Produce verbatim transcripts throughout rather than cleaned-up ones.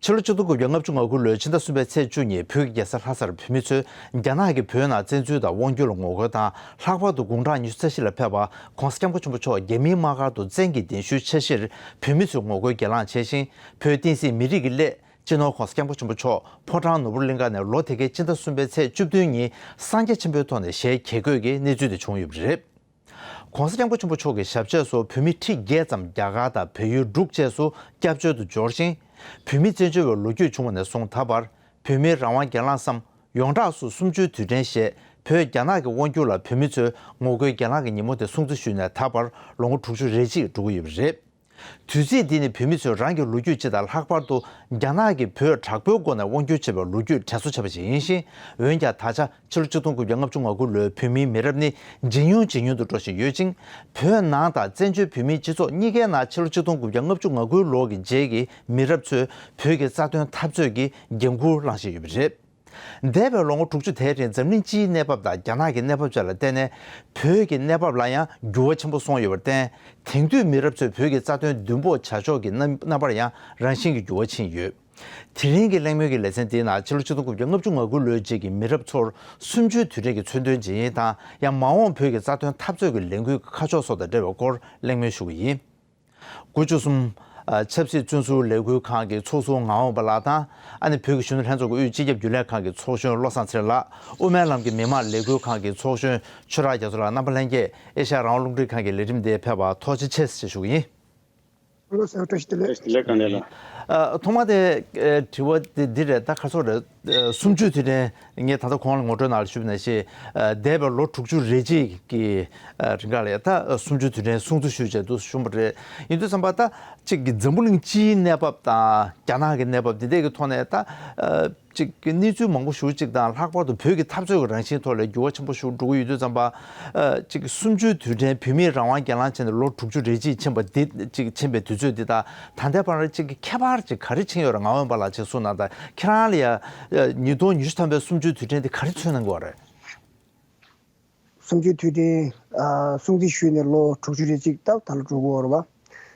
ཕྱི་ལོ་ཆིག་སྟོང་དགུ་བརྒྱ་ལྔ་བཅུ་ང་དགུ་ལོའི་ཕྱི་ཟླ་གསུམ་པའི་ཚེས་བཅུ་ཉིན་བོད་ཀྱི་རྒྱལ་ས་ལྷ་སར་བོད་མི་ཚོས་རྒྱ་ནག་གིས་བོད་ནང་བཙན་འཛུལ་དང་དབང་བསྒྱུར་ལ་ངོ་རྒོལ་དང་། ལྷག་པར་དུ་དགུང་གྲངས་ཉི་ཤུ་རྩ་བཞི་ལ་ཕེབས་པ་༸གོང་ས་༸སྐྱབས་མགོན་ཆེན་པོ་མཆོག་རྒྱ་མིའི་དམག་སྒར་དུ་བཙན་གྱིས་གདན་ཞུའི་འཆར་གཞིར་བོད་མི་ཚོས་ངོ་རྒོལ་གྱེན་ལངས་བྱས་ཤིང་། བོད་བསྟན་སྲིད་མི་རིགས་ཀྱི་སླད་སྤྱི་ནོར་༸གོང་ས་༸སྐྱབས་མགོན་ཆེན་པོ་མཆོག་ཕོ་བྲང་ནོར་བུ་གླིང་ཁ་ནས་ལོ་དེ་གའི་ཕྱི་ཟླ་གསུམ་པའི་ཚེས་བཅུ་བདུན་ཉིན་གསང་རྒྱ་ཆེན་པོའི་ཐོག་ནས་ཞལ་གྱེས་དགོས་ཀྱི་གནས་ཚུལ་དེ་བྱུང་ཡོད་པ་རེད། ༸གོང་ས་༸སྐྱབས་མགོན་ཆེན་པོ་མཆོག་གི་ཞབས་ཕྱི་སུ་བོད་མི་ཁྲི་བརྒྱད་ཙམ་རྒྱ་གར་དང་བལ་ཡུལ་འབྲུག་བཅས་སུ་སྐྱབས་བཅོལ་དུ་འབྱོར་ཞིང་། བོད་མིའི་བཙན་བྱོལ་བའི་ལོ་རྒྱུས་བྱུང་བ་ནས་བཟུང་ད་བར་བོད་མིའི་རང་དབང་གྱེན་ལངས་སམ་ཡོངས་གྲགས་སུ་གསུམ་བཅུའི་དུས་དྲན་ཞེས་བོད་རྒྱ་ནག་གི་དབང་བསྒྱུར་ལ་བོད་མི་ཚོས་ངོ་རྒོལ་གྱེན་ལངས་ཀྱི་ཉིན་མོ་དེ་སྲུང་བརྩི་ཞུས་ནས་ད་བར་ལོ་ངོ་དྲུག་ཅུ་རེ་གཅིག་འགྲོ་གི་ཡོད་པ་རེད། དུས་ཚིགས་འདི་ནི་བོད་མི་ཚོས་རང་གི་ལོ་རྒྱུས་སྤྱི་དང་ལྷག་པར་དུ་རྒྱ་ནག་གིས་བོད་དྲག་པོའི་སྒོ་ནས་དབང་བསྒྱུར་བྱས་པའི་ལོ་རྒྱུས་དྲན་གསོ་བྱས་པ་ཞིག་ཡིན་ཞིང་། འོན་ཀྱང་ད་ཆ་ཕྱི་ལོ་ཆིག་སྟོང་དགུ་བརྒྱ་ལྔ་བཅུ་ང་དགུ་ལོའི་བོད་མིའི་མི་རབས་ནི་ཇེ་ཉུང་ཇེ་ཉུང་དུ་འགྲོ་བཞིན་ཡོད་ཅིང་། བོད་ནང་དང་བཙན་བྱོལ་བོད་མིའི་སྤྱི་ཚོགས་གཉིས་ཀའི་ནང་ཕྱི་ལོ་ཆིག་སྟོང་དགུ་བརྒྱ་ལྔ་བཅུ་ང་དགུའི་ལོ་གི་རྗེས་ཀྱི་མི་རབས་ཚོས་བོད་ཀྱི་རྩ་དོན་འཐབ་རྩོད་ཀྱི་འགན་འཁུར་བླངས་བཞིན་ཡོད་པ་རེད། འདས་པའི་ལོ་ངོ་དྲུག་ཅུ་དེའི་རིང་འཛམ་གླིང་སྤྱིའི་གནས་བབ་དང་རྒྱ་ནག་གི་གནས་བབ་བཅས་ལ་བརྟེན་ནས་བོད་ཀྱི་གནས་བབ་ལ་ཡང་འགྱུར་བ་ཆེན་པོ་སོང་ཡོད་པར་བརྟེན། དེང་དུས་མི་རབས་ཚོས་བོད་ཀྱི་རྩ་དོན་མདུན་སྤོ་བྱ་ཕྱོགས་ཀྱི་རྣམ་རྣམ་པར་ཡང་རང་བཞིན་གྱིས་འགྱུར་བ་ཕྱིན་ཡོད། དེ་རིང་གི་གླེང་མོལ་གྱི་ལེ་ཚན་འདིའི་ནང་ཕྱི་ལོ་ཆིག་སྟོང་དགུ་བརྒྱ་ལྔ་བཅུ་ང་དགུ་ལོའི་རྗེས་ཀྱི་མི་རབས་ཚོར་གསུམ་བཅུའི་དུས་དྲན་གྱི་མཚོན་དོན་ཇི་ཡིན་དང་། ཡང་མ་འོངས་བོད་ཀྱི་རྩ་དོན་འཐབ་རྩོད་ཀྱི་ལས་འགུལ་གྱི་ཁ་ཕྱོགས་སོགས་དང་འབྲེལ་བའི་སྐོར་གླེང་མོལ་ཞུ་གི་ཡིན། དགུ་བཅུ་གསུམ། ཨ། ཆབ་སྲིད་བཙོན་ཟུར་ལས་འགུལ་ཁང་གི་ཚོགས་ཟུར་ངག་དབང་པ་ལགས་དང་། ཨ་ནི་བོད་ཀྱི་གཞོན་ནུ་ལྷན་ཚོགས་ཀྱི་དབུས་སྤྱི་ཁྱབ་རྒྱུན་ལས་ཁང་གི་ཚོགས་གཞོན་བློ་བཟང་ཚེ་རིང་ལགས། དབུ་མའི་ལམ་གྱི་མི་མང་ལས་འགུལ་ཁང་གི་ཚོགས་གཞོན་ཆོས་གྲགས་རྒྱ་མཚོ་ལགས་རྣམ་པ་ལྷན་རྒྱས་ཨེ་ཤ་ཡ་རང་དབང་རླུང་འཕྲིན་ཁང་གི་ལས་རིམ་འདིར་ཕེབས་པར་ཐུགས་རྗེ་ཆེ་ཞེས་ཞུ་གི་ཡིན། བློ་བཟང་བཀྲ་ཤིས་བདེ་ལེགས། བཀྲ་ཤིས་བདེ་ལེགས། གང་ལེགས་ལགས། ཨ། ཐོག་མ་དེ། ཨ། དྲི་བ་དེ་འདི་རེད། ད་ག་ཚོད་རེད། ཨ། གསུམ་བཅུའི་དུས་དྲན་ངས་ད་ལྟ་གོང་ལ་ངོ་སྤྲོད་ནང་ལ་ཞུས་པ་ནང་བཞིན། ཨ། འདས་པའི་ལོ་དྲུག་ཅུ་རེ་གཅིག་གི། ཨ། རིང་ག་ལ་ཡ་ད་གསུམ་བཅུའི་དུས་དྲན་སྲུང་བརྩི་ཞུས་བྱས་འདུག་ཞུས་པ་རེད། ཡིན་དུས་ཙམ་པ་ད་གཅིག་གི་འཛམ་བུ་གླིང་སྤྱིའི་གནས་བབ་དང་རྒྱ་ནག་གི་གནས་བབ་འདི་འདྲས་ཀྱི་ཐོག་ནས་ད། ཨ། གཅིག་གི་གནས་ཚུལ་མང་པོ་ཞེ་གཅིག་དང་ལྷག་པར་དུ་བོད་ཀྱི་འཐབ་རྩོད་ཀྱི་རང་བཞིན་ཐོག་ལ་འགྱུར་བ་ཆེན་པོ་ཞིག་འགྲོ་གི་ཡོད་དུས་ཙམ་པ། ཨ། གཅིག་གསུམ་བཅུའི་དུས་དྲན་བོད་མིའི་རང་དབང་གྱེན་ལངས་བྱས་ནས་ལོ་དྲུག་ཅུ་རེ་གཅིག་ཕྱིན་པ་འདི་གཅིག་ཕྱིན་པའི་དུས་ཚོད་འདི་དང་ད་ལྟའི་བར་གཅིག་གི་ཁྱད་པར་གཅིག་ག་རེ་ཕྱིན་ཡོད་རེད། ངག་དབང་པ་ལགས་ཅིག་གསུངས་གནང་དང་། ཁྱེད་རང་ལ་ཡ། ཨ། ཉིས་སྟོང་ཉི་ཤུ་ཐམ་པའི་གསུམ་བཅུའི་དུས་དྲན་འདི་ག་རེ་མཚོན་གནང་གི་ཡོད་རེད། གསུམ་བཅུའི་དུས་དྲན། ཨ། སྲུང་བརྩི་ཞུས་ནས་ལོ་དྲུག་ཅུ་རེ་གཅིག་ད་ད་ལོ་འགྲོ་གི་ཡོད་རེད་པ།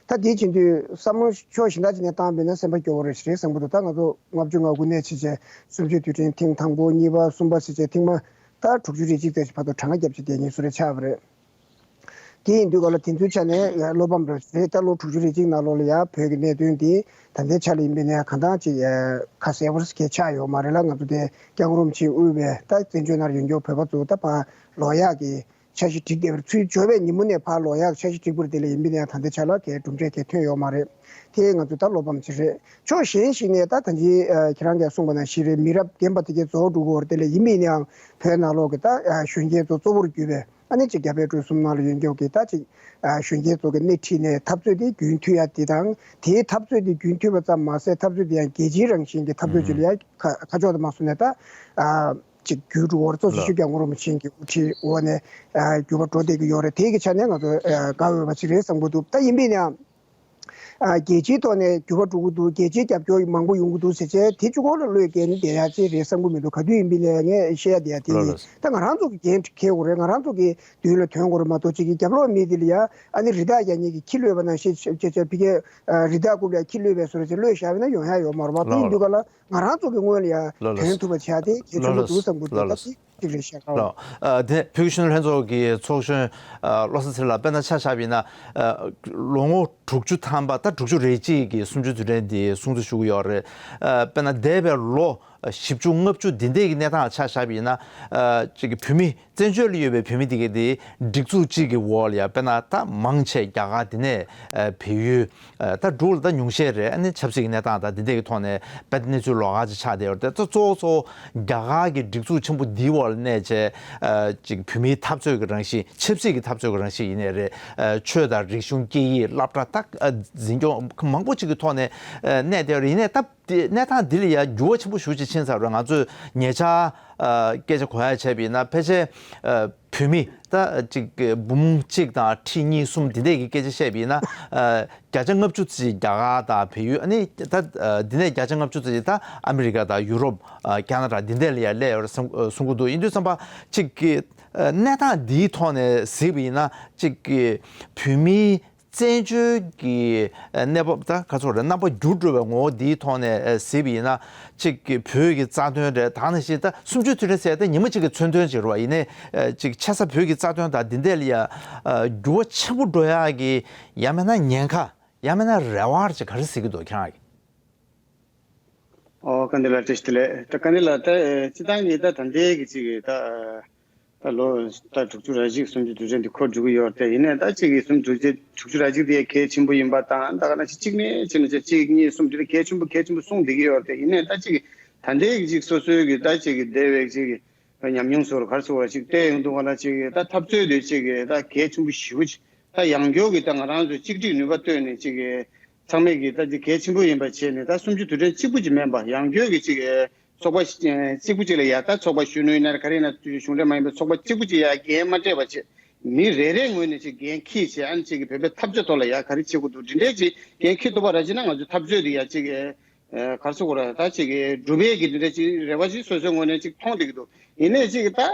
ད་དེ་བྱེད་དུས་བསམ་བློ་ཕྱོགས་གཞན་དག་ཅིག་ནས་བཏང་བས་ན་སེམས་པ་སྐྱོ་བོ་རེད་ཞེས་བསམ་གྱི་འདུག་ད་ང་ཚོ་ལྔ་བཅུ་ང་དགུ་ནས་ཕྱིན་བྱས་གསུམ་བཅུའི་དུས་དྲན་ཐེངས་དང་པོ་གཉིས་པ་གསུམ་པ་ཟེར་བྱས་ཐེངས་མ་ད་དྲུག་ཅུ་རེ་གཅིག་ཙམ་ཞིག་བར་དུ་གྲངས་ཀ་བརྒྱབ་བྱས་བསྡད་མཁན་བཟོ་འདྲ་ཆགས་པ་རེད། དེ་ཡིན་དུས་ག་ལ་དེ་ཚོའི་ཆ་ནས་ཡ་བློ་ཕམ་རེད། ད་ལོ་དྲུག་ཅུ་རེ་གཅིག་ནང་ལོགས་ལ་ཡ་བོད་ཀྱི་གནད་དོན་འདི་ད་ལྟའི་ཆ་ལ་ཡིན་པས་ན་ཡ་གང་ལྟར་ཅིག་ཁ་གསལ་པོ་ཞིག་ཆགས་ཡོད་མ་རེད་ལ། ང་ཚོ་དེ་སྐྱབས་མགོན་རིན་པོ་ཆེས་དབུས་པའི་ད་བཙན་བྱོལ་ནང་ཡོད་མཁན་བོད་པ་ཚོ་ད་ཕར་ལོག་ཡག་གི་འཆར་གཞི་བསྒྲིགས་བསྡད་པ་རེད། ཚུར་འབྱོར་བའི་ཉིན་མོ་ནས་ཕར་ལོག་ཡག་འཆར་གཞི་བསྒྲིགས་པ་རེད། དེ་ལ་ཡིན་པས་ན་ཡང་ད་ལྟའི་ཆ་ལ་གའི་གྲུབ་འབྲས་གའི་ཐོན་ཡོད་མ་རེད། དེ་ང་ཚོ་ད་བློ་ཕམ་ཅིག་རེད། ཕྱོགས་གཞན་ཞིག་ནས་ད་ད་ཅི་ཨ་ཁྱེད་རང་གིས་གསུངས་པ་ནང་བཞིན་རེད། མི་རབས་རྒན་པ་དེ་གའི་རྫོགས་འགྲོ་གི་ཡོད་རེད། དེ་ལ་ཡིན་པས་ན་ཡང་བོད་ནང་ལོགས་ཀྱི་ད་ཨ་གཞོན་སྐྱེས་ཚོ་གཙོ་བོར་གྱུར་པའི་ཨ་ནི་ཅིག་རྒྱ་བལ་འབྲུག་གསུམ་ནང་ལ་ཡོད་མཁན་གྱི་ད་ཅིག་ཨ་གཞོན་སྐྱེས་ཚོ་གི་སྣེ་ཁྲིད་ནས་འཐབ་རྩོད་དེ་རྒྱུན་མཐུད་ཡ་དེ་དང་། དེའི་འཐབ་རྩོད་དེ་རྒྱུན་མཐུད་པ་ཙམ་མ་ཟད་འཐབ་རྩོད་དེ་ཡང་རྒྱལ་སྤྱིའི་རང་བཞིན་གྱི་འཐབ་རྩོད་ཅིག་ལ་ཡ་ཁ་ཁ་ཕྱོགས་དེ་མ་བཟུང་ནས་ད་ཨ། ཅིག་བརྒྱུད་འགྲོ་བར་གཙོ་ཆེ་ཤོས་སྐྱབས་མགོན་རིན་པོ་ཆེ་གི་དབུ་ཁྲིད་འོག་ནས་ཨ་འགྱུར་བ་འགྲོ་བསྡད་ཀྱི་ཡོད་རེད། དེ་གི་ཆ་ནས་ང་ཚོ་ཨ་དགའ་འོས་པ་ཅིག་རེད་བསམ་གྱི་འདུག་ད་ཡིན་པས་ན་ཡང་ཨ་རྒྱལ་སྤྱིའི་ཐོག་ནས་འགྱུར་བ་འགྲོ་གི་འདུག་རྒྱལ་སྤྱིའི་རྒྱབ་སྐྱོར་མང་པོ་ཡོང་གི་འདུག་ཟེར་བྱས་དེ་གཅིག་པོ་ལ་བློས་འགེལ་ནས་བསྡད་ཡ་ཅིག་རེད་བསམ་གྱི་མི་འདུག་ག་དུས་ཡིན་པས་ན་ཡང་ངས་བཤད་ཡ་དེ་ཡ་དེ་ལགས་ཡིན། ལགས། ད་ང་རང་ཚོ་གི་འགན་འཁྱེར་དགོས་རེད། ང་རང་ཚོ་གི་མདུན་ལ་ཐོན་དགོས་རེད་མ་གཏོགས་ཅིག་གི་རྒྱབ་ལོགས་མི་དེ་ལ་ཡ་ཨ་ནི་རི་དྭགས་རྒྱག་མཁན་གྱི་ཁྱི་གློད་པ་ནང་བཞིན་བྱས་བྱས་བྱས་ཕ་གིའི་ཨ་རི་དྭགས་རྐུབ་ལ་ཁྱི་གློད་པའི་བཟོ་འདྲ་ཅིག་གློད་བཞག་པ་ཡིན་ན་ཡོང་ཡ་ཡོད་མ་རེད་པ། དེ་ཡིན་དུས་ག་ལ། ང་རང་ཚོ་གི་ངོས་ལ་ཡང་ལགས་ལགས། དོན་ཐུབ་པ་བྱས་ཏེ་གལ་ཆེན་པོ་འདུག་བསམ་གྱི་འདུག་ལགས་ལགས། ད་ཅིག་ཅིག་རེད་ཤག་ལགས། ཨ་དེ་བོད་ཀྱི་གཞོན་ནུ་ལྷན་ཚོགས་ཀྱི་ཚོགས་གཞོན་ཨ་བློ་བཟང་ཚེ་རིང་ལགས་དཔེར་ན་ཆ་བཞག་པ་ཡིན་ན། ཨ་ལོ་ངོ་དྲུག་ཅུ་ཐམ་པ་ད་དྲུག་ཅུ་རེ་གཅིག་གི་གསུམ་བཅུའི་དུས་དྲན་འདི་སྲུང་བརྩི་ཞུ་གི་ཡོད་རེད། ཨ་དཔེར་ན་འདས་པའི་ལོ་བཞི་བཅུ་ལྔ་བཅུ་འདི་འདྲའི་གི་གནས་སྟངས་ཆ་བཞག་པ་ཡིན་ན། ཨ་ཅིག་གི་བོད་མི་བཙན་བྱོལ་ལ་ཡོད་པའི་བོད་མི་དེ་གའི་དེ་སྒྲིག་འཛུགས་གཅིག་གི་འོག་ལ་ཡ་དཔེར་ན་ད་མང་ཆེ་རྒྱ་གར་དེ་ནས་ཨ་བལ་ཡུལ། ཨ་ད་འབྲུག་ལ་ད་ཉུང་ཤས་རེད། ཨ་ནི་ཆབ་སྲིད་ཀྱི་གནས་སྟངས་དང་དེ་འདྲ་གི་ཐོག་ནས་དཔེ་གནས་ཚུལ་ལོགས་ཀ་ཅིག་ཆགས་བསྡད་ཡོད་རེད། ད་གཙོ་བོ་གཙོ་བོ་རྒྱ་གར་གྱི་སྒྲིག་འཛུགས་ཆེན་པོ་འདིའི་འོག་ལ་གནས་བྱས། ཨ་ཅིག་བོད་མིའི་འཐབ་རྩོད་ཀྱི་རང་བཞིན། ཆབ་སྲིད་ཀྱི་འཐབ་རྩོད་ཀྱི་རང་བཞིན་ཡིན་ནའི་རེད། ཨ་ཆོས་དང་རིག་གཞུང་། སྐད་ཡིག་སློབ་གྲྭ། ད་ཨ་འཛིན་སྐྱོང་མང་པོ་ཅིག་གི་ཐོག་ནས་ཨ་གནས་བསྡད་ཡོད་རེད། ཡིན་ནའི་ད་དེ་གནས་སྟངས་འདི་ལ་ཡ་འགྱུར་བ་ཆེན་པོ་ཞེ་ཅིག་ཕྱིན་ཚར་རེད། ང་ཚོས་ཉེ་ཆར་ཨ་སྐད་ཆ་གོ་ཡ་བྱས་པ་ཡིན་ན་ཕལ་ཆེར་ཨ་བོད་མི་ད་ཅིག་འབུམ་གཅིག་དང་ཁྲི་གཉིས་གསུམ་དེ་འདྲས་ཀྱི་སྐད་ཆ་བཤད་པ་ཡིན་ན། ཨ་བརྒྱ་ཆ་ལྔ་བཅུ་ཙམ་ཞིག་རྒྱ་གར་དང་བལ་ཡུལ། ཨ་ནི་ད་ཨ་འདི་ནས་བརྒྱ་ཆ་ལྔ་བཅུ་ཙམ་ཞིག་ད་ཨ་མི་རི་ཀ་དང་ཡུ་རོབ། ཨ་ཁ་ན་ཌ། འདི་འདྲས་ལ་ཡ་སླེབས་ཡོད་རེད་བསམ་གསུང་གི་འདུག་ཡིན་དུས་ཙམ་པ་ཅིག་གི་ཨ་གནས་སྟངས་འདིའི་ཐོག་ནས་གཟིགས་པ་ཡིན་ན་ཅིག་གི་བོད་མིའི་ བཙན་བྱོལ་གྱི་གནས་བབ་ད་ག་ཚོད་རེད། རྣམ་པ་འགྱུར་འགྲོ་བའི་ངོ་བོ་འདིའི་ཐོག་ནས་གཟིགས་པ་ཡིན་ན། གཅིག་གི་བོད་ཀྱི་རྩ་དོན་རེད། ད་ནང་བཞིན་ད་གསུམ་བཅུའི་དུས་དྲན་ཟེར་ཏེ་ཉི་མ་གཅིག་གི་མཚོན་དོན་ཅིག་རེད་བ། ཡིན་ནའི་གཅིག་ཆེ་ས་བོད་ཀྱི་རྩ་དོན་དང་འདི་འདྲ་ལ་ཡ་འགྱུར་བ་ཆེན་པོ་འགྲོ་ཡག་གི་ཡང་མིན་ན་ཉེན་ཁ། ཡང་མིན་ན་རེ་བ་ཅིག་ག་རེ་གཟིགས་ཀྱི་འདུག་ཁྱེད་རང་གིས། ཨོ། དཀའ་འདི་ལ་བཀྲ་ཤིས་བདེ་ལེགས། ད་དཀའ་འདི་ལ་ད་སྤྱི་བཏང་གི་ད་ད་ལྟའི་གི་ཅིག་གི་ད་ད་ལོ་ད་དྲུག་ཅུ་རེ་གཅིག་གསུམ་བཅུ་དུས་དྲན་འདི་འཁོར་འགྲོ་གི་ཡོད་རེད། ཡིན་ནའི་ད་ཅིག་གི་གསུམ་དྲུག་ཅུ་དྲུག་ཅུ་རེ་གཅིག་དེ་གལ་ཆེན་པོ་ཡིན་པ་དང་། ད་ག་ནང་བཞིན་གཅིག་ནས་བྱས་ན་བྱས་གཅིག་གཉིས་གསུམ་དེ་གལ་ཆེན་པོ་གལ་ཆེན་པོ་གསུངས་བསྡད་ཀྱི་ཡོད་རེད། ཡིན་ནའི་ད་ཅིག་གི་ད་ལྟའི་གི་ཅིག་སོ་སོའི་གི་ད་ཅིག་གི་འདས་པའི་ཅིག་གི་ཉམས་མྱོང་སོགས་ག་རེ་ཟེར་བ་ཅིག་བལྟས་ཡོང་དུས་ག་ལ་ཅིག་གི་ད་འཐབ་རྩོད་དེ་ཅིག་གི་ད་གལ་ཆེན་པོ་ཞེ་པོ་ཅིག་ད་ཡང་སྐྱར་གྱི་ད་ང་རང་ཚོ་གཅིག་སྒྲིལ་ནུས་པ་བཏོན་ནས་ཅིག་གི་ཚང་མས་ཀྱི་ད་ཅིག་གལ་ཆེན་པོ་ཡིན་པ་བྱས་ནས། ད་གསུམ་བཅུ་དུས་དྲན་གཅིག་པུ་ཅིག་མིན་པ། ཡང་སྐྱར་གྱི་ཅིག་གི་ཚོགས་པ་གཅིག་པུ་ཅིག་ལ་ཡ། ད་ཚོགས་པ་གཞོན་ནུ་ཡིན་ན་རེད། ག་རེ་ཡིན་ན། གཞུང་འབྲེལ་མ་ཡིན་པའི་ཚོགས་པ་གཅིག་པུ་ཅིག་ཡ་འགན་མ་སྤྲད་པ་བྱས། མི་རེ་རེའི་ངོས་ནས་ཅིག་འགན་འཁྱེར་བྱས། ཨ་ནི་ཅིག་གི་བོད་པའི་འཐབ་རྩོད་ཐོག་ལ་ཡ་ག་རེ་བྱེད་དགོས་འདུག་འདི་འདྲའི་ཅིག་འགན་འཁྱེར་ཐུབ་པ་ར་བྱས་ན། ང་ཚོའི་འཐབ་རྩོད་འདི་ཡ་ཅིག་གི་ཨ་ག་རེ་ཟེར་དགོས་རེད། ད་ཅིག་གི་འགྲུབ་པའི་གི་འདི་འདྲ་ཅིག་རེ་བ་ཅིག་སོ་སོའི་ངོས་ནས་ཅིག་མཐོང་བསྡད་ཀྱི་འདུག་ཡིན་ནའི་ཅིག་ད་ཨ་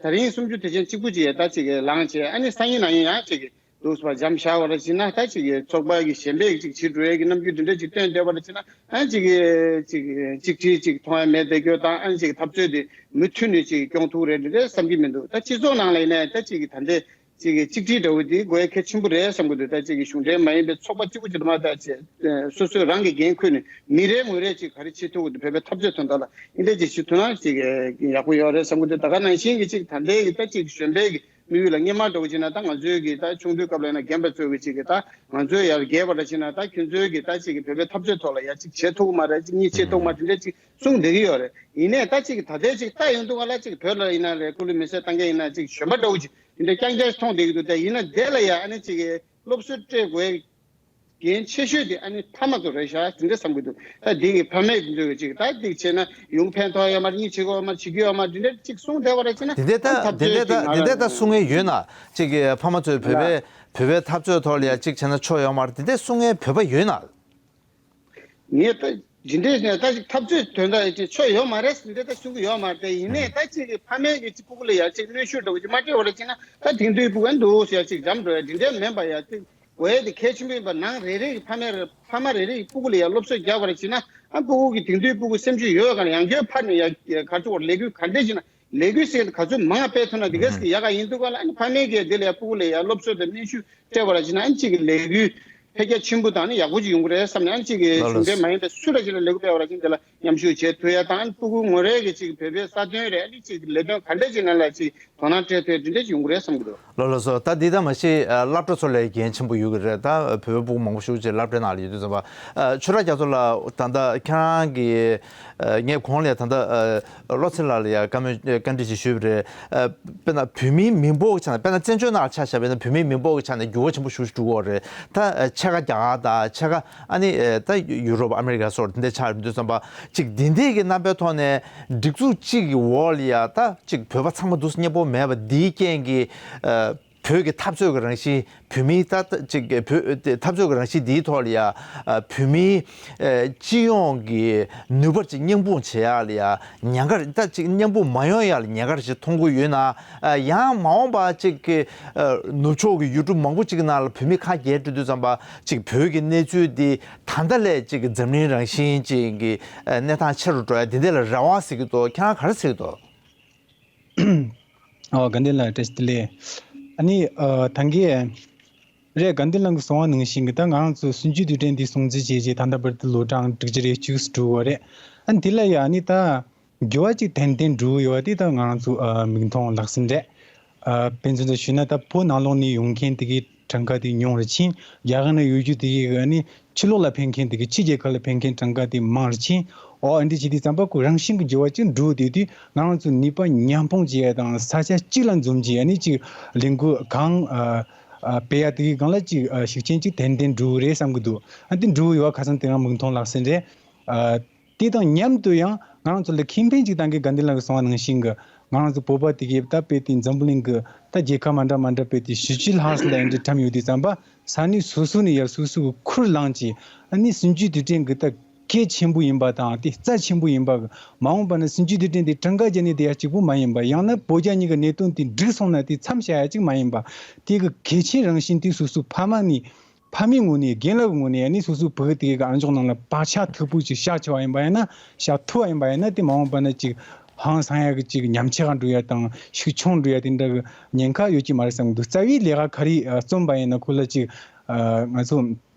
ད་རིང་གསུམ་བཅུ་དུས་ཆེན་གཅིག་པུ་ཅིག་ད་ཅིག་གི་ལངས་བྱས། ཨ་ནི་སང་ཉིན་གནངས་ཉིན་ཡང་ཅིག་གི་འདུག་སེ་འཇམ་བཞག་པ་ར་བྱས་ན། ད་ཅིག་གི་ཚོགས་པ་གི་གཞན་པའི་ཅིག་བྱེད་འགྲོ་ཡས་ཀྱི་རྣམ་འགྱུར་འདི་འདྲ་ཅིག་སྟོན་བསྡད་པ་ར་བྱས་ན། ཨ་ཅིག་གི་ཅིག་གཅིག་སྒྲིལ་ཅིག་མཐོང་ཡ་མེད་བསྡད་རྒྱུ་དང་། ཨ་ཅིག་འཐབ་རྩོད་འདི་མུ་མཐུད་ནས་ཅིག་སྐྱོང་ཐུབ་རེད་འདི་འདྲ་བསམ་གྱི་མི་འདུག་ད་སྤྱི་ཚོགས་ནང་ལ་ཡིན་ནའི་ད་ཅིག་གི་ད་ལྟའི་ཅིག་གི་གཅིག་སྒྲིལ་འདྲ་བོ་འདི་དགོས་ཡ་གལ་ཆེན་པོ་རེད་བསམ་གྱི་འདུག་ད་ཅིག་གི་གཞུང་འབྲེལ་མ་ཡིན་པའི་ཚོགས་པ་གཅིག་པུ་ཅིག་ལ་མ་ད་ཅིག་སོ་སོས་རང་གི་འགན་ཁུར་ནས་མི་རེ་ངོ་རེ་ཅིག་ག་རེ་བྱེད་ཐུབ་ཀྱི་འདུག་བོད་པའི་འཐབ་རྩོད་དོན་དག་ལ་འདི་འདྲ་ཅིག་བྱེད་ཐུབ་ན་ཅིག་ཡག་པོ་ཡོད་རེད་བསམ་གྱི་འདུག་ད་ག་ནང་བཞིན་གྱི་ཅིག་ད་ལྟའི་གི་ད་ཅིག་གཞོན་པའི་གི་དམིགས་ཡུལ་ལ་སྔོན་མ་འདྲ་བོ་བྱས་ན། ད་ང་ཚོའི་གི་ད་ཆུང་དུས་སྐབས་ལ་ཡིན་ན་རྒན་པ་ཚོའི་གི་ཅིག་གི་ད་ང་ཚོའི་ཡར་རྒས་པ་ལ་བྱས་ན། ད་ཁྱོད་ཚོའི་གི་ད་ཅིག་གི་བོད་པའི་འཐབ་རྩོད་ཐོག་ལ་ཡ་ཅིག་བྱེད་ཐུབ་ཀྱི་མ་རེད། ཅིག་གཉིད་ཆེས་ཐུབ་ཀྱི་མ་རེད། འདི་འདྲ་ཅིག་གསུངས་བསྡད་ཀྱི་ཡོད་རེད། ཡིན་ནའི་ད་ཅིག་གི་ད་ལྟའི་ཅིག་ལྟ་ཡོང་དུས་ག་ལ་ཅིག་བོད་ལ་ཡིན་ན་རེད། སྐུ་ལུས་མེ་སྲེག་བཏང་མཁན་ཡིན་ན་ཅིག་གཞོན་པ་འདྲ་བོ་ཅིག་འདི་འདྲ་རྐྱང་རྐྱང་ཞིག་མཐོང་བསྡད་ཀྱི་འདུག་ད་ཡིན་ན་དེ་ལ་ཡ་ཨ་ནི་ཅིག་གི་སློབ་གསོ་སྤྲད་དགོས་འགན་ཆེ་ཤོས་དེ་ཨ་ནི་ཕ་མ་ཚོ་རེད་ཤག་འདི་འདྲ་བསམ་གྱི་འདུག་ད་འདི་གི་ཕ་མས་འདི་ཚོ་གི་ཅིག་ད་འདི་བྱས་ན་ཡོང་ཕན་ཐོགས་ཡོད་མ་རེད། གཉིད་ཆེ་གི་ཡོད་མ་རེད། བྱེད་ཀྱི་ཡོད་མ་རེད། འདི་འདྲ་ཅིག་གསུངས་བསྡད་པ་རེད་བྱས་ན། འདི་འདྲ་ད་འཐབ་འདི་འདྲ་རྩོད་ཅིག་ད་ང་འདི་འདྲ་ད་གསུང་མཁན་ཡོད་ན། ཅིག་གི་ཕ་མ་ཚོས་བོད་པའི་བོད་པའི་འཐབ་རྩོད་ཐོག་ལ་ཡ་ཅིག་བྱས་ན་ཆོ་ཡོད་མ་རེད། འདི་འདྲ་གསུང་མཁན་བོད་པ་ཡོད་ན། ངས་ད་འདི་འདྲས་ནས་ད་ཅིག་འཐབ་རྩོད་དོན་དག་ཅིག་ཆོ་ཡོད་མ་རེད་ཟེར་འདི་ད་གསུང་གི་ཡོད་མ་རེད། དེ་ཡིན་ནའི་ད་ཅིག་གི་ཕ་མས་གི་ཅིག་སྤུ་གུ་ལ་ཡ་ཅིག་གནོན་ཤུགས་འདྲ་བོ་ཅིག་མ་སྤྲད་པ་རེད་བྱས་ན། ད་དེང་དུས་སྤུ་གུ་ཨ་འདུག་ཟེར་ཡ་ཅིག་འཇམ་འགྲོ་ཡ་འདི་འདྲས་མིན་པ་ཡ། ཅིག་དགོས་ཡ་དེ་གལ་ཆེན་པོ་ཡིན་པ། ནང་རེ་རེ་གི་ཕ་མས་རེ་ཕ་མ་རེ་རེ་གི་སྤུ་གུ་ལ་ཡ་སློབ་གསོ་རྒྱག་པ་རེད་བྱས་ན། ཨ་སྤུ་གུ་གི་དེང་དུས་སྤུ་གུ་སེམས་ཤུགས་ཡོད་ག་ཡང་སྐྱར་ཕར་ནས་ཡ་ག་ཚོད་ལས་འགུལ་ག་འདྲས་བྱས་ན། ལས་འགུལ་ཟེར་ག་ཚོད་མང་སྤེལ་ཐུབ་ན་དེ་གས་ཀྱི་ཡག་ག་ཡིན་འདུག་ག་ལ། ཨ་ནི་ཕ་མས་ཀྱིས་དེ་ལ་ཡ་སྤུ་གུ་ལ་ཡ་སློབ་གསོ་དང་གནོན་ཤུགས་སྤྲད་པ་ར་བྱས་ན། ཨ་ནི་གཅིག་གི་ལས་འགུལ་འཕེལ་རྒྱས་ཆེན་པོ་དང་ནི་ཡག་པོ་ཅིག་ཡོང་གི་རེད་བསམ་ནས། ཨ་ནི་གཅིག་གི་ལགས་གཞུང་འབྲེལ་མ་ཡིན་པའི་སུ་ལ་ཅིག་ལ་ལས་འགུལ་སྤེལ་བ་ར་བྱས་ན་དེ་ལ་མཉམ་ཞུགས་བྱེད་ཐུབ་ཡ་དང་། ཨ་ནི་སྤུ་གུ་ངོ་རེ་གི་ཅིག་བོད་པའི་ས་དོན་རེད། ཨ་ནི་གཅིག་གི་ལས་དོན་ག་འདྲ་ཅིག་ནང་ལ་ཅིག་དོ་སྣང་སྤྲད་ཐུབ་ཡ་དེ་འདྲ་ཅིག་ཡོང་གི་རེད་བསམ་གི་འདུག་ལགས་ལགས་སོ། ད་འདི་ད་མ་གཞི་ཨ་སློབ་གྲྭ་ཚོ་ལ་འགན་ཆེན་པོ་ཡོད་ཀྱི་རེད། ད་བོད་པའི་སྤུ་གུ་མང་པོ་ཞིག་ཅིག་སློབ་གྲྭའི་ནང་ལ་ཡོད་དུས་ཙམ་པ། ཨ་ཆོས་གྲགས་རྒྱ་མཚོ་ལགས། ད་ལྟ་ཁྱེད་རང་གིས་ཨ་ངས་གོང་ལ་ད་ལྟ་ཨ་བློ་ཚེ་ལགས་ལ་ཡ་བཀའ་མོལ་བཀའ་འདྲི་ཅིག་ཞུས་པ་རེད། ཨ་དཔེར་ན་བོད་མིའི་མི་འབོར་གྱི་ཆ་ནས། དཔེར་ན་བཙན་བྱོལ་ནང་ལ་ཆ་བཞག་པ་ཡིན་ན་བོད་མིའི་མི་འབོར་གྱི་ཆ་ནས་འགྱུར་བ་ཆེན་པོ་ཞིག་འགྲོ་གི་ཡོད་རེད། ད་ཨ་ཕྱེད་ཀ་རྒྱ་གར་དང་ཕྱེད་ཀ་ཨ་ནི་ཨ་ད་ཡུ་རོབ་ཨ་མི་རི་ཀ་སོགས་དེ་འདྲ་ཆགས་ཡོང་དུས་ཙམ་པ། ཅིག་འདི་འདྲའི་གི་རྣམ་པའི་ཐོག་ནས་སྒྲིག་འཛུགས་གཅིག་གི་འོག་ལ་ཡ་ད་ཅིག་བོད་པ་ཚང་མ་འདུག་སེ་མཉམ་པོ་མེད་པ་འདིའི་རྐྱེན་གྱིས། ཨ་བོད་ཀྱི་འཐབ་རྩོད་ཀྱི་རང་བཞིན། བོད་མིའི་ད་ད་ཅིག་བོད་འཐབ་རྩོད་ཀྱི་རང་བཞིན་འདིའི་ཐོག་ལ་ཡ། ཨ་བོད་མིའི་ཨ་སྤྱི་ཡོངས་ཀྱི་ནུས་པར་ཅིག་མཉམ་སྤུངས་བྱེད་ཡག་ལ་ཡ་ཉེན་ཁ། ད་ཅིག་མཉམ་སྤུངས་མ་ཡོང་ཡག་ལ་ཉེན་ཁ་ཞིག་མཐོང་གི་ཡོད་ན། ཨ་ཡང་མ་འོངས་པ་ཅིག་གི་ཨ་ནུབ་ཕྱོགས་ཀྱི་ཡུལ་གྲུ་མང་པོ་ཅིག་ནང་ལ་བོད་མི་ཁ་གྱེས་འགྲོ་དུས་ཙམ་པ། ཅིག་བོད་ཀྱི་གནས་ཚུལ་འདི་ད་ལྟ་ལས་ཅིག་འཛམ་གླིང་རང་བཞིན་ཅིག་གི་ཨ་གནས་སྟངས་ཆེ་རུ་འགྲོ་ཡ་འདི་འདྲ་ལ་རེ་བ་ཟེར་གྱི་འདུག་ཁྱེད་རང་ག་རེ་ཟེར་གྱི་འདུག་ཨོ། དགའ་ལྡན་ལགས་བཀྲ་ཤིས་བདེ་ལེགས། ཨ་ནི་ཨ་ད་གིན་རེད། དགའ་ལྡན་ལགས་ཀྱིས་གསུངས་པ་ནང་བཞིན་གྱི་ད་ང་རང་ཚོ་གསུམ་བཅུའི་དུས་དྲན་འདི་སྲུང་བརྩི་བྱས་རྗེས་ད་ལྟ་བར་དུ་ལོ་གྲངས་དྲུག་ཅུ་རེ་གཅིག་འགྲོ་གི་ཡོད་རེད། ཨ་ནི་དེ་ལ་ཡ་ཨ་ནི་ད་འགྱུར་བ་ཅིག་ཏན་ཏན་འགྲོ་གི་ཡོད་པ་དེ་ད་ང་རང་ཚོ་ཨ་མིག་མཐོང་ལག་ཟིན་རེད། ཨ་དཔེ་མཚོན་དུ་ཞུས་ན་ད་བོད་ནང་ལོགས་ནས་ཡོང་མཁན་དེ་གའི་གྲངས་ཀ་དེ་ཉུང་རུ་ཕྱིན། རྒྱ་གར་ནང་ཡོད་རྒྱུ་དེ་གའི་ཨ་ནི་ཕྱི་ལོགས་ལ་ཕེབས་མཁན་དེ་གའི་ཕྱི་རྒྱལ་ཁབ་ལ་ཕེབས་མཁན་གྲངས་ཀ་དེ་མང་རུ་ཕྱིན། ཨོ་ཨ་འདི་བྱེད་དུས་ཙམ་པ་ཁོ་རང་བཞིན་གྱི་འགྱུར་བ་ཅིག་འགྲོ་བསྡད་དུས། ང་རང་ཚོ་ནུས་པ་མཉམ་སྤུངས་བྱེད་ཡ་དང་། ས་ཆ་གཅིག་ལ་འཛོམས་བྱེད་ཡ། ཨ་ནི་ཅིག་ལས་འགུལ་གང་ཨ་ཨ་སྤེལ་ཡ་དེ་གའི་སྒང་ལ་ཅིག་ཨ་ཤུགས་རྐྱེན་ཅིག་ཏན་ཏན་འགྲོ་གི་རེད་བསམ་གྱི་འདུག་ཨ་འདི་འགྲོ་གི་ཡོད་པ་ཁ་སང་དེ་རིང་མིག་མཐོང་ལག་ཟིན་རེད། ཨ་དེ་དང་མཉམ་དུ་ཡང་ང་རང་ཚོ་ལ་ཁེ་ཕན་ཅིག་གཏང་གི། དགའ་ལྡན་ལགས་ཀྱིས་གསུངས་པ་ནང་བཞིན་གྱི་ང་རང་ཚོ་བོད་པ་དེ་གའི་ད་དཔེ་དེ་འཛམ་བུ་གླིང་གི་ད་རྒྱལ་ཁབ་མ་འདྲ་མ་འདྲ་དཔེ་དེ་བཞི་བཅུ་ལྷག་ཙམ་ལ་ཨ་འདི་འཁྲམ་ཡོད་དུས་ཙམ་པ། ས་གནས་སོ་སོ་ནས་ཡར་སོ་སོ་གི་ཁུར་བླངས་ཀྱིས་ཨ་ནི་གསུམ་བཅུའི་དུས་དྲན་གྱི་ད་གལ་ཆེན་པོ་ཡིན་པ་དང་དེ་རྩ་ཆེན་པོ་ཡིན་པ། མ་འོངས་པ་ན་གསུམ་བཅུའི་དུས་དྲན་དེ་གྲངས་ཀ་བརྒྱབ་ནས་བསྡད་ཡ་གཅིག་པུ་མ་ཡིན་པ། ཡང་ན་བོད་རྒྱ་གཉིས་ཀྱི་གནད་དོན་དེ་འགྲིག་སོང་ན་དེ་མཚམས་བཞག་ཡ་གཅིག་མ་ཡིན་པ། དེ་གི་གལ་ཆེན་རང་བཞིན་དེ་སོ་སོའི་ཕ་མ་ནས་ ཕ་མའི་ངོས་ནས་རྒན་ལགས་ཀྱི་ངོས་ནས་ཨ་ནི་སོ་སོའི་བུ་དེ་གི་ཨ་ཅོག་ནང་ལ་བག་ཆགས་མཐུག་པོ་ཅིག་བཞག་ཆོག་པ་ཡིན་པ་ཡིན་ན། བཞག་ཐུབ་པ་ཡིན་པ་ཡིན་ན། དེ་མ་འོངས་པ་ན་ཅིག་ཧང་སང་ཡག་གི་ཅིག་ཉམས་ཆག་འགྲོ་ཡ་དང་ཤུགས་ཆུང་འགྲོ་ཡ་དེ་འདྲ་གི་ཉེན་ཁ་ཡོད་ཀྱི་མ་རེད་བསམ་གི་འདུག་རྩ་བའི་ལས་ཀ་ག་རེ་ཨ་རྩོམ་པ་ཡིན་ན་ཁོ་ལ་ཅིག་ཨ་ང་ཚོ་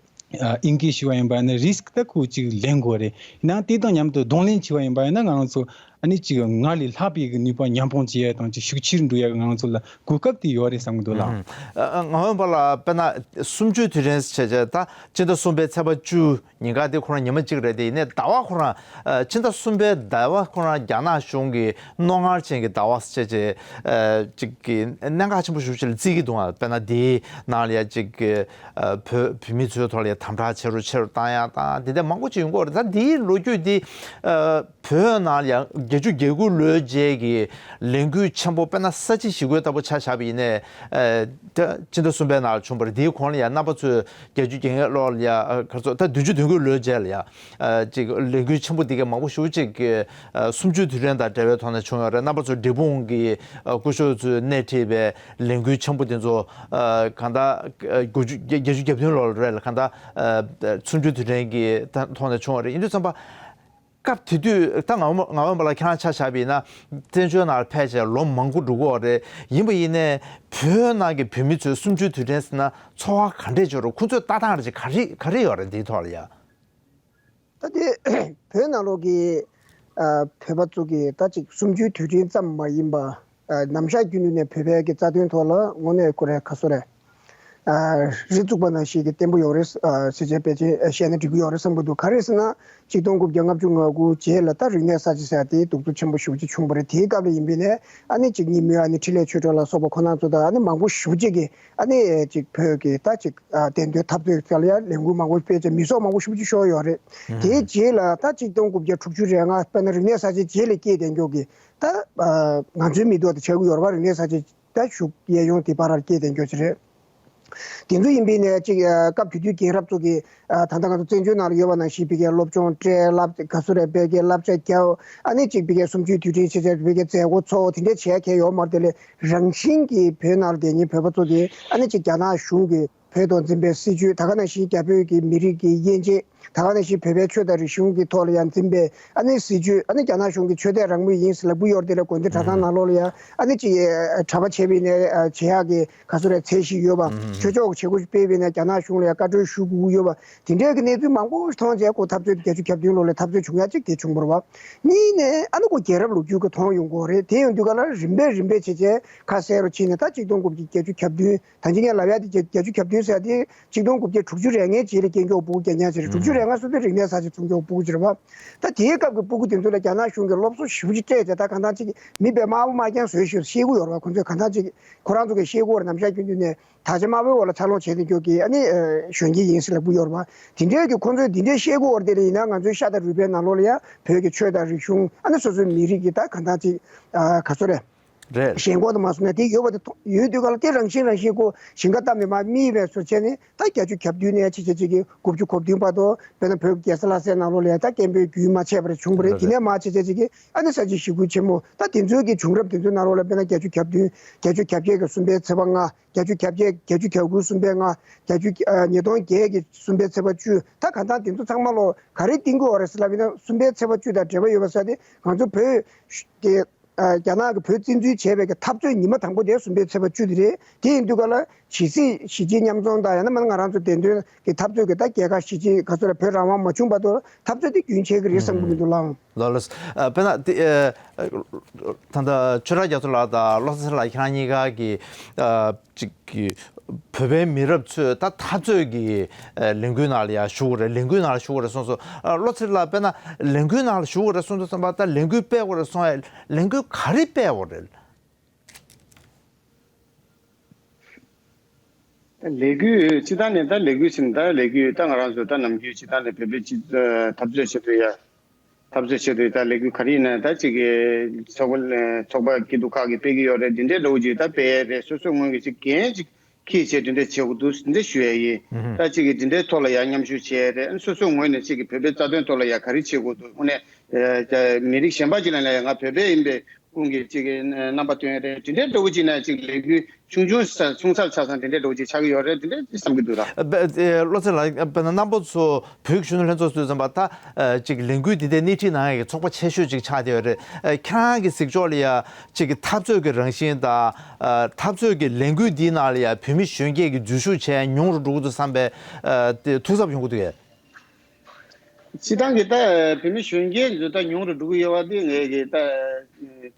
ཨ་ཨིན་སྐད་ཞུ་བ་ཡིན་པ་ཡིན་ན་རི་སི་ཀི་ད་ཁོ་ཅིག་ལེན་དགོས་རེད། ཡིན་ནའང་དེ་དང་མཉམ་དུ་གདོང་ལེན་བྱས་པ་ཡིན་པ་ཡིན་ན། ང་ཚོ་ཨ་ནི་ཅིག་སྔར་ལས་ལྷག་པའི་གི་ནུས་པ་མཉམ་སྤུངས་བྱེད་ཡ་དང་ཅིག་ཤུགས་ཆེར་འགྲོ་ཡ་གི་ང་ཚོ་ལ་གོ་སྐབས་དེ་ཡོད་རེད་བསམ་གི་འདུག་ལགས། ཨ་ཨ་ང་འོན་པ་ལ་དཔེར་ན་གསུམ་བཅུའི་དུས་དྲན་བྱས་བྱས་ད་སྤྱི་ཟླ་གསུམ་པའི་ཚེས་པ་བཅུ། ཉིན་ག་དེ་ཁོ་རང་ཉི་མ་གཅིག་རེད་དེ། ཡིན་ནའི་ཟླ་བ་ཁོ་རང་ཨ་ཕྱི་ཟླ་གསུམ་པའི་ཟླ་བ་ཁོ་རང་རྒྱ་ནག་གཞུང་གི་རྣོ་ངར་ཅན་གྱི་ཟླ་བ་ཟེར་བྱས་ཨ་ཅིག་གི་གནད་འགག་ཆེན་པོ་ཞེ་པོ་ཅིག་ལ་བརྩི་གི་འདུག་ཨ། དཔེར་ན་དེའི་ནང་ལ་ཡ་ཅིག་གི་ཨ་བོད་བོད་མི་ཚོའི་ཐོག་ལ་ཡ་དམ་དྲག་ཆེ་རུ་ཆེ་རུ་བཏང་ཡ་དང་དེ་འདྲ་མང་པོ་ཅིག་ཡོང་གི་ཡོད་རེད། ད་དེའི་ལོ་རྒྱུས་དེ་ཨ་བོད་ནང་ལ་ཡང་བརྒྱད་ཅུ་གྱ་དགུ་ལོའི་རྗེས་ཀྱི་ལས་འགུལ་ཆེན་པོ་དཔེར་ན་ས་བྱི་ཞི་རྒོལ་ལྟ་བུ་ཆ་བཞག་པ་ཡིན་ནའི། ཨ་ད་སྤྱི་ཟླ་གསུམ་པའི་ནང་ལ་བྱུང་བ་རེད། དེའི་གོང་ལ་ཡང་རྣམ་པ་ཚོས་བརྒྱད་ཅུ་གྱ་ལྔའི་ལོ་ལ་ཡ་ཨ་ག་ཚོད་ད་བདུན་ཅུ་དོན་དགུའི་ལོའི་རྗེས་ལ་ཡ་ཨ་ཅིག་ལས་འགུལ་ཆེན་པོ་འདི་གའི་མང་པོ་ཞེ་པོ་ཅིག་གི་ཨ་གསུམ་བཅུའི་དུས་དྲན་དང་འབྲེལ་བའི་ཐོག་ནས་བྱུང་ཡོད་རེད། རྣམ་པ་ཚོས་འབྲས་སྤུངས་ཀྱི་ཨ་སྐུ་ཞབས་ཚོས་སྣེ་ཁྲིད་པའི་ལས་འགུལ་ཆེན་པོ་དེ་ཚོ་ཨ་གང་ལྟར་ཨ་དགུ་བཅུ་བརྒྱད་ཅུ་གྱ་བདུན་ལོ་ལ་རེད་ལ། གང་ལྟར་ཨ་གསུམ་བཅུའི་དུས་དྲན་གྱི་ཐོག་ནས་བྱུང་བ་རེད། ཡིན་དུས་ཙམ་པ། སྐབས་དེ་དུས་ད་ང་ང་འོན་པ་ལ་ཁྱེད་རང་ཆ་བཞག་པ་ཡིན་ན་བཙན་བྱོལ་ནང་ལ་ཕེབས་བྱས་ལོ་མང་པོ་འགྲོ་གི་ཡོད་རེད། ཡིན་པ་ཡིན་ནའི་བོད་ནང་གི་བོད་མི་ཚོས་གསུམ་བཅུའི་དུས་དྲན་ཟེར་ན་ཚོར་བ་ག་འདྲས་བྱུང་རེད། ཁོང་ཚོས་ལྟ་སྟངས་རེ་ཅིག་ག་རེ་ག་རེ་ཡོད་རེད། འདིའི་ཐོག་ལ་ཡ། ད་དེ་བོད་ནང་ལོགས་ཀྱི་ཨ་བོད་པ་ཚོ་གི་ད་ཅིག་གསུམ་བཅུའི་དུས་དྲན་ཙམ་མ་ཡིན་པ། ཨ་ནམ་ཞག་རྒྱུན་དུ་ནས་བོད་པའི་གི་རྩ་དོན་ཐོག་ལ་དངོས་གནས་ཁོ་རེ་ཁ་སོ་རེ། ཨ་རི་བཙུགས་པ་ནང་བཞིན་གྱི་བརྟན་པོ་ཡོད་རེད། ཨ་ཟེར་བྱས་ཕལ་ཆེར་བཤད་ན་འགྲིག་གི་ཡོད་རེད་བསམ་གྱི་འདུག་ག་རེ་ཟེར་ན། གཅིག་སྟོང་དགུ་བརྒྱ་ལྔ་བཅུ་ང་དགུ་རྗེས་ལ་ད་རིག་གནས་གསར་བརྗེ་ཟེར་ཡ་དེ་གདུག་རྩུབ་ཆེན་པོ་ཞེ་པོ་ཅིག་བྱུང་བ་རེད། དེའི་སྐབས་ལ་ཡིན་པས་ནས་ཨ་ནི་གཅིག་གཉིས་མོས་ཨ་ནི་འཕྲིན་ལས་ཆོས་གྲགས་ལ་སོགས་པ་ཁོ་རང་ཚོ་དང་ཨ་ནི་མང་པོ་ཞེ་པོ་ཅིག་གིས་ཨ་ནི་གཅིག་བོད་ཀྱི་ད་གཅིག་ཨ་བདེན་དོན་འཐབ་རྩོད་ཐད་ལ་ཡ་ལས་འགུལ་མང་པོ་སྤེལ་བྱས་མི་སྲོག་མང་པོ་ཞེ་པོ་ཅིག་ཤོར་ཡོད་རེད། དེའི་རྗེས་ལ་ད་གཅིག་སྟོང་དགུ་བརྒྱ་དྲུག་ཅུ་རེ་ལྔ་དཔེར་ན་རིག་གནས་གསར་བརྗེ་རྗེས་ལ་སྐྱེས་བསྡད་མཁན་གྱི་ད་ང་ཚོའི་མི་ཐོག་དེ་ཆགས་ཀྱི་ཡོད་རེད་པ། རིག་གནས་གསར་བརྗེ་ད་བཞུགས་གཡས་གཡོན་དེ་བར་ལ་སྐྱེས་བསྡད་མཁན་ཅིག་རེད། དེ་ཚོ་ཡིན་པའི་ནས་གཅིག་སྐབས་དེ་དུས་རྒན་རབས་ཚོ་གིས་ད་ལྟ་ང་ཚོ་བཙན་བྱོལ་ནང་ལ་ཡོད་པ་ནང་བཞིན་ཕ་གིའི་སློབ་སྦྱོང་སྤྲད། ལབ་ག་ཚོད་རེད། ཕ་གིའི་བསླབ་བྱ་རྒྱག་ཨ་ནི་གཅིག་ཕ་གིའི་གསུམ་བཅུའི་དུས་དྲན་ཆེད་བྱས་ཕ་གིའི་མཛད་སྒོ་ཚོགས་དེ་འདྲ་བྱས་མཁན་ཡོད་མ་རེད། དེ་ལས་རང་བཞིན་གྱིས་བོད་ནང་ལ་བསྡད་མཁན་བོད་པ་ཚོ་གིས་ཨ་ནི་གཅིག་རྒྱ་ནག་གཞུང་གིས་བོད་ཐོག་འཛིན་པའི་སྲིད་བྱུས། ད་ག་ནང་བཞིན་རྒྱ་བོད་ཀྱི་མི་རིགས་ཀྱི་དབྱེ་འབྱེད། ད་ག་ནང་བཞིན་བོད་པའི་ཆོས་དང་རིག་གཞུང་གི་ཐོག་ལ་ཡང་འཛིན་པའི་ཨ་ནི་སྲིད་བྱུས། ཨ་ནི་རྒྱ་ནག་གཞུང་གིས་ཆོས་དད་རང་མོས་ཡིན་ཟེར་ལབ་ཀྱི་ཡོད་རེད། དེ་ལ་དགོན་སྡེ་གྲྭ་ཚང་ནང་ལོགས་ལ་ཡང་ཨ་ནི་ཅིག་གྲྭ་པ་བྱས་པའི་ནས་བྱེད་ཡག་གི་ག་ཚོད་རེད་ཚད་གཞི་ཡོད་པ། ཆོས་ཕྱོགས་ཀྱི་བྱེད་སྒོ་ཞིག་སྤེལ་བའི་ནས་རྒྱ་ནག་གཞུང་ལ་ཡང་བཀའ་འཁྲོལ་ཞུ་དགོས་ཀྱི་ཡོད་པ། དེ་འདྲའི་གི་གནས་ཚུལ་མང་པོ་མཐོང་བྱས་ཁོ་འཐབ་རྩོད་དེ་བརྒྱད་ཅུ་གྱ་བདུན་ལོ་ལ་འཐབ་རྩོད་བྱུང་ཡ་གཅིག་དེ་བྱུང་བ་རེད་པ། གཉིས་ནས་ཨ་ནི་ཁོ་རྒྱལ་རབས་ལོ་རྒྱུས་ཀྱི་མཐོང་ཡོང་གི་ཡོད་རེད། དེ་ཡོང་དུས་ག་ལ་རིམ་པས་རིམ་པས་བྱས་བྱས་ཁ་གསལ་རུ་ཕྱིན་ནས་ད་གཅིག་སྟོང་དགུ་བརྒྱ་བརྒྱད་ཅུ་གྱ་བདུན། ད་ཅི་ངས་ལབ་ཡ་དེ་བརྒྱད་ཅུ་གྱ་བདུན་ཟེར་ཡ་དེ་གཅིག་སྟོང་དགུ་བརྒྱ་དྲུག་ཅུ་རེ་ལྔའི་རྗེས་ལ་སྐྱེས་མཁན་སྤུ་གུ་རྐྱང་རྐྱང་ཅིག་རེད། དྲུག་ཅུ་རེ་ལྔ་སོ་སོའི་རིག་གནས་གསར་བརྗེ་བྱུང་མཁན་སྤུ་གུ་ཅིག་རེད་པ། ད་དེའི་སྐབས་ཀྱི་སྤུ་གུ་དེ་ཚོ་ལ་རྒྱ་ནག་གཞུང་གིས་སློབ་གསོ་ཞེ་པོ་ཅིག་སྤྲད་བྱས་ད་གང་ལྟར་ཅིག་མི་དཔེ་དམར་པོ་དམར་རྐྱང་བཟོས་ཞེས་ཤེས་ཀྱི་ཡོད་རེད་པ། ཁོ་ཚོས་གང་ལྟར་ཅིག་ཁོ་རང་ཚོ་གིས་ཤེས་ཀྱི་ཡོད་རེད། ནམ་ཞག་རྒྱུན་དུ་ནས་དར་ཆ་དམར་པོའི་འོག་ལ་འཚར་ལོངས་བྱས་བསྡད་མཁན་གྱི་ཨ་ནི་གཞོན་སྐྱེས་ཡིན་ཟེར་ལབ་ཀྱི་ཡོད་རེད་པ། དེ་འདྲའི་གི་ཁོ་ཚོས་དེ་འདྲའི་ཤེས་ཀྱི་ཡོད་རེད། དེ་ལ་ཡིན་ན་ང་ཚོའི་ཤ་དང་རུས་པའི་ནང་ལོགས་ལ་ཡང་བོད་ཀྱི་ཆོས་དང་རིག་གཞུང་ཨ་ནི་སོ་སོའི་མི་རིགས་ཀྱི་ད་གང་ལྟར་ཅིག་ག་ཚོད་རེད། རེད། ཞེན་ཁོག་དུ་མ་སོང་ན་དེ་ཡོད་པ་དེ་མཐོང་ཡོད་དུས་ག་ལ་དེ་རང་བཞིན་རང་བཞིན་ཁོ་ཞིང་ཁ་བཏབ་ནས་མར་རྨིས་པའི་ཚུལ་བྱས་ནས་ད་བརྒྱད་ཅུ་གྱ་བདུན་ནས་ཕྱི་ཕྱི་ཅིག་གི་དགུ་བཅུ་གོ་བདུན་བར་དུ་དཔེར་ན་བོད་ཀྱི་རྒྱལ་ས་ལྷ་སའི་ནང་ལོགས་ལ་ཡང་ད་སྐད་འབོད་རྒྱུན་མ་ཆད་པར་བྱུང་བ་རེད། རེད། དེ་ནས་མར་ཕྱི་ཕྱི་ཅིག་གི་ཨ་ནི་ས་བྱི་ཞི་རྒོལ་ཆེན་མོ་ད་དེ་ཚོའི་གི་བྱུང་རབས་དེ་ཚོའི་ནང་ལོགས་ལ་དཔེར་ན་བརྒྱད་ཅུ་གྱ་བདུན་བརྒྱད་ཅུ་གྱ་བརྒྱད་ཀྱི་གསུམ་པའི་ཚེས་པ་ལྔ། བརྒྱད་ཅུ་གྱ་བརྒྱད་བརྒྱད་ཅུ་གྱ་དགུ་གསུམ་པའི་ལྔ། བརྒྱད་ཅུ་ཉིས་སྟོང་བརྒྱད་ཀྱི་གསུམ་པའི་ཚེས་པ་བཅུ། ད་གང་ལྟར་དེ་ཚོ་ཚང་མ་ལོ་ག་རེ་བསྟན་གྱི་ཡོད་རེད་ཟེར་ལབ་ཡིན་ན་གསུམ་པའི་ཚེས་པ་བཅུ་དང་འབྲེལ་བ་ཡོད་པ་ཟེར་ཏེ་ང་ཚོ་བོད་ཀྱི་ཨ་རྒྱ་ནག་གི་བོད་བཙན་འཛུལ་བྱས་པའི་གི་འཐབ་རྩོད་ཉི་མ་དང་པོ་དེ་གསུམ་པའི་ཚེས་པ་བཅུ་དེ་རེད། དེ་ཡིན་དུས་ག་ལ་ཇི་སྲིད་གཞིས་བྱེས་མཉམ་འཛོམས་དང་ཡང་ན་མིན་ན་ང་རང་ཚོ་བདེན་དོན་གྱི་འཐབ་རྩོད་ཀྱི་ད་རྒྱལ་ཁ་གཞིས་བྱེས་ག་ཚོད་ལ་བོད་རང་དབང་མ་བྱུང་བར་དུ་འཐབ་རྩོད་དེ་རྒྱུན་ཆད་ཀྱི་རེད་བསམ་གྱི་མི་འདུག་ལགས། ལགས་ལགས། ཨ་དཔེར་ན་དེ་ཨ་ད་ལྟ་ཆོས་གྲགས་རྒྱ་མཚོ་ལགས་དང་བློ་བཟང་ལགས་ཁྱེད་རང་གཉིས་ཀ་གི་ཨ་ཅིག་གི་བོད་པའི་མི་རབས་ཚོས་ད་འཐབ་རྩོད་ཀྱི་ཨ་ལས་འགུལ་ནང་ལ་ཡང་ཞུགས་ཀྱི་རེད། ལས་འགུལ་ནང་ལ་ཞུགས་ཀྱི་རེད་གསུངས་སོང་། ཨ་བློ་བཟང་ལགས་དཔེར་ན་ལས་འགུལ་ནང་ལ་ཞུགས་ཀྱི་རེད་གསུངས་དུས་ཙམ་པ་ད་ལས་འགུལ་སྤེལ་དགོས་རེད་གསུངས་ཡ་ལས་འགུལ་ག་རེ་སྤེལ་དགོས་རེད། ལས་འགུལ་སྤྱི་བཏང་ནས་ད་ལས་འགུལ་ཟེར་ན་ད་ལས་འགུལ་ད་ང་རང་ཚོ་ད་ནམ་རྒྱུན་སྤྱི་བཏང་ནས་བོད་པའི་སྤྱི་འཐབ་རྩོད་བྱེད་དུས་ཡ། འཐབ་རྩོད་བྱེད་དུས་ད་ལས་འགུལ་ག་རེ་ཡིན་ན་ད་ཅིག་གི་ཚོགས་པ་ཚོགས་པ་སྐྱིད་སྡུག་ཁག་གིས་སྤེལ་གྱི་ཡོད་རེད། འདི་འདྲའི་ལོ་རྒྱུས་ད་སྤེལ་ཡ་རེད། སོ་སོའི་ངོས་ཀྱི་ཅིག་འགན་ཅིག་འཁྱེར་བྱས་འདི་འདྲ་བྱེད་དགོས་འདུག་འདི་འདྲ་ཞུ་ཡ་ཡིན། ད་ཅིག་གི་འདི་འདྲའི་ཐོག་ལ་ཡང་མཉམ་ཞུགས་བྱས་རེད། སོ་སོའི་ངོས་ནས་ཅིག་གི་བོད་པའི་རྩ་དོན་ཐོག་ལ་ཡང་ག་རེ་བྱེད་དགོས་འདུག་དངོས་གནས་མི་རིགས་གཞན་པ་ཅིག་ལ་ཡང་ང་བོད་པ་ཡིན་པའི་ ཀུན་གྱིས་ཅིག་རྣམ་པ་སྟོན་རེད། དེ་འདྲའི་འདྲ་བོ་ཅིག་ན་ཅིག་ལས་འགུལ་ཆུང་ཆུང་ས་ཆུང་སར་ཆགས་སོང་། དེ་འདྲའི་འདྲ་བོ་ཅིག་ཆགས་ཀྱི་ཡོད་རེད། དེ་འདྲའི་བསམ་གྱི་འདུག་ད། ཨ་བློ་ཚེ་ལགས། དཔེར་ན་རྣམ་པ་ཚོ་བོད་ཀྱི་གཞོན་ནུ་ལྷན་ཚོགས་ཟེར་དུས་ཙམ་པ་ད་ཅིག་ལས་འགུལ་འདི་འདྲའི་སྣེ་ཁྲིད་གནང་ཡག་གི་ཚོགས་པ་ཆེ་ཤོས་ཅིག་ཆགས་བསྡད་ཡོད་རེད། ཁྱེད་རང་གི་གཟིགས་ཕྱོགས་ལ་ཡ་ཅིག་གི་འཐབ་རྩོད་ཀྱི་རང་བཞིན་དང་། འཐབ་རྩོད་ཀྱི་ལས་འགུལ་འདིའི་ནང་ལ་ཡ་བོད་མི་གཞོན་སྐྱེས་ཀྱི་འཛུལ་ཞུགས་བྱས་ཉུང་རུ་འགྲོ་གི་འདུག་བསམ་པའི་དེ་ཐུགས་འཚབ་ཡོང་གི་འདུག་གས། སྤྱིར་བཏང་གི་ད་བོད་མི་གཞོན་སྐྱེས་ཚོ་ད་ཉུང་རུ་འགྲོ་གི་ཡོད་པ་དེ་ངས་གི་ད་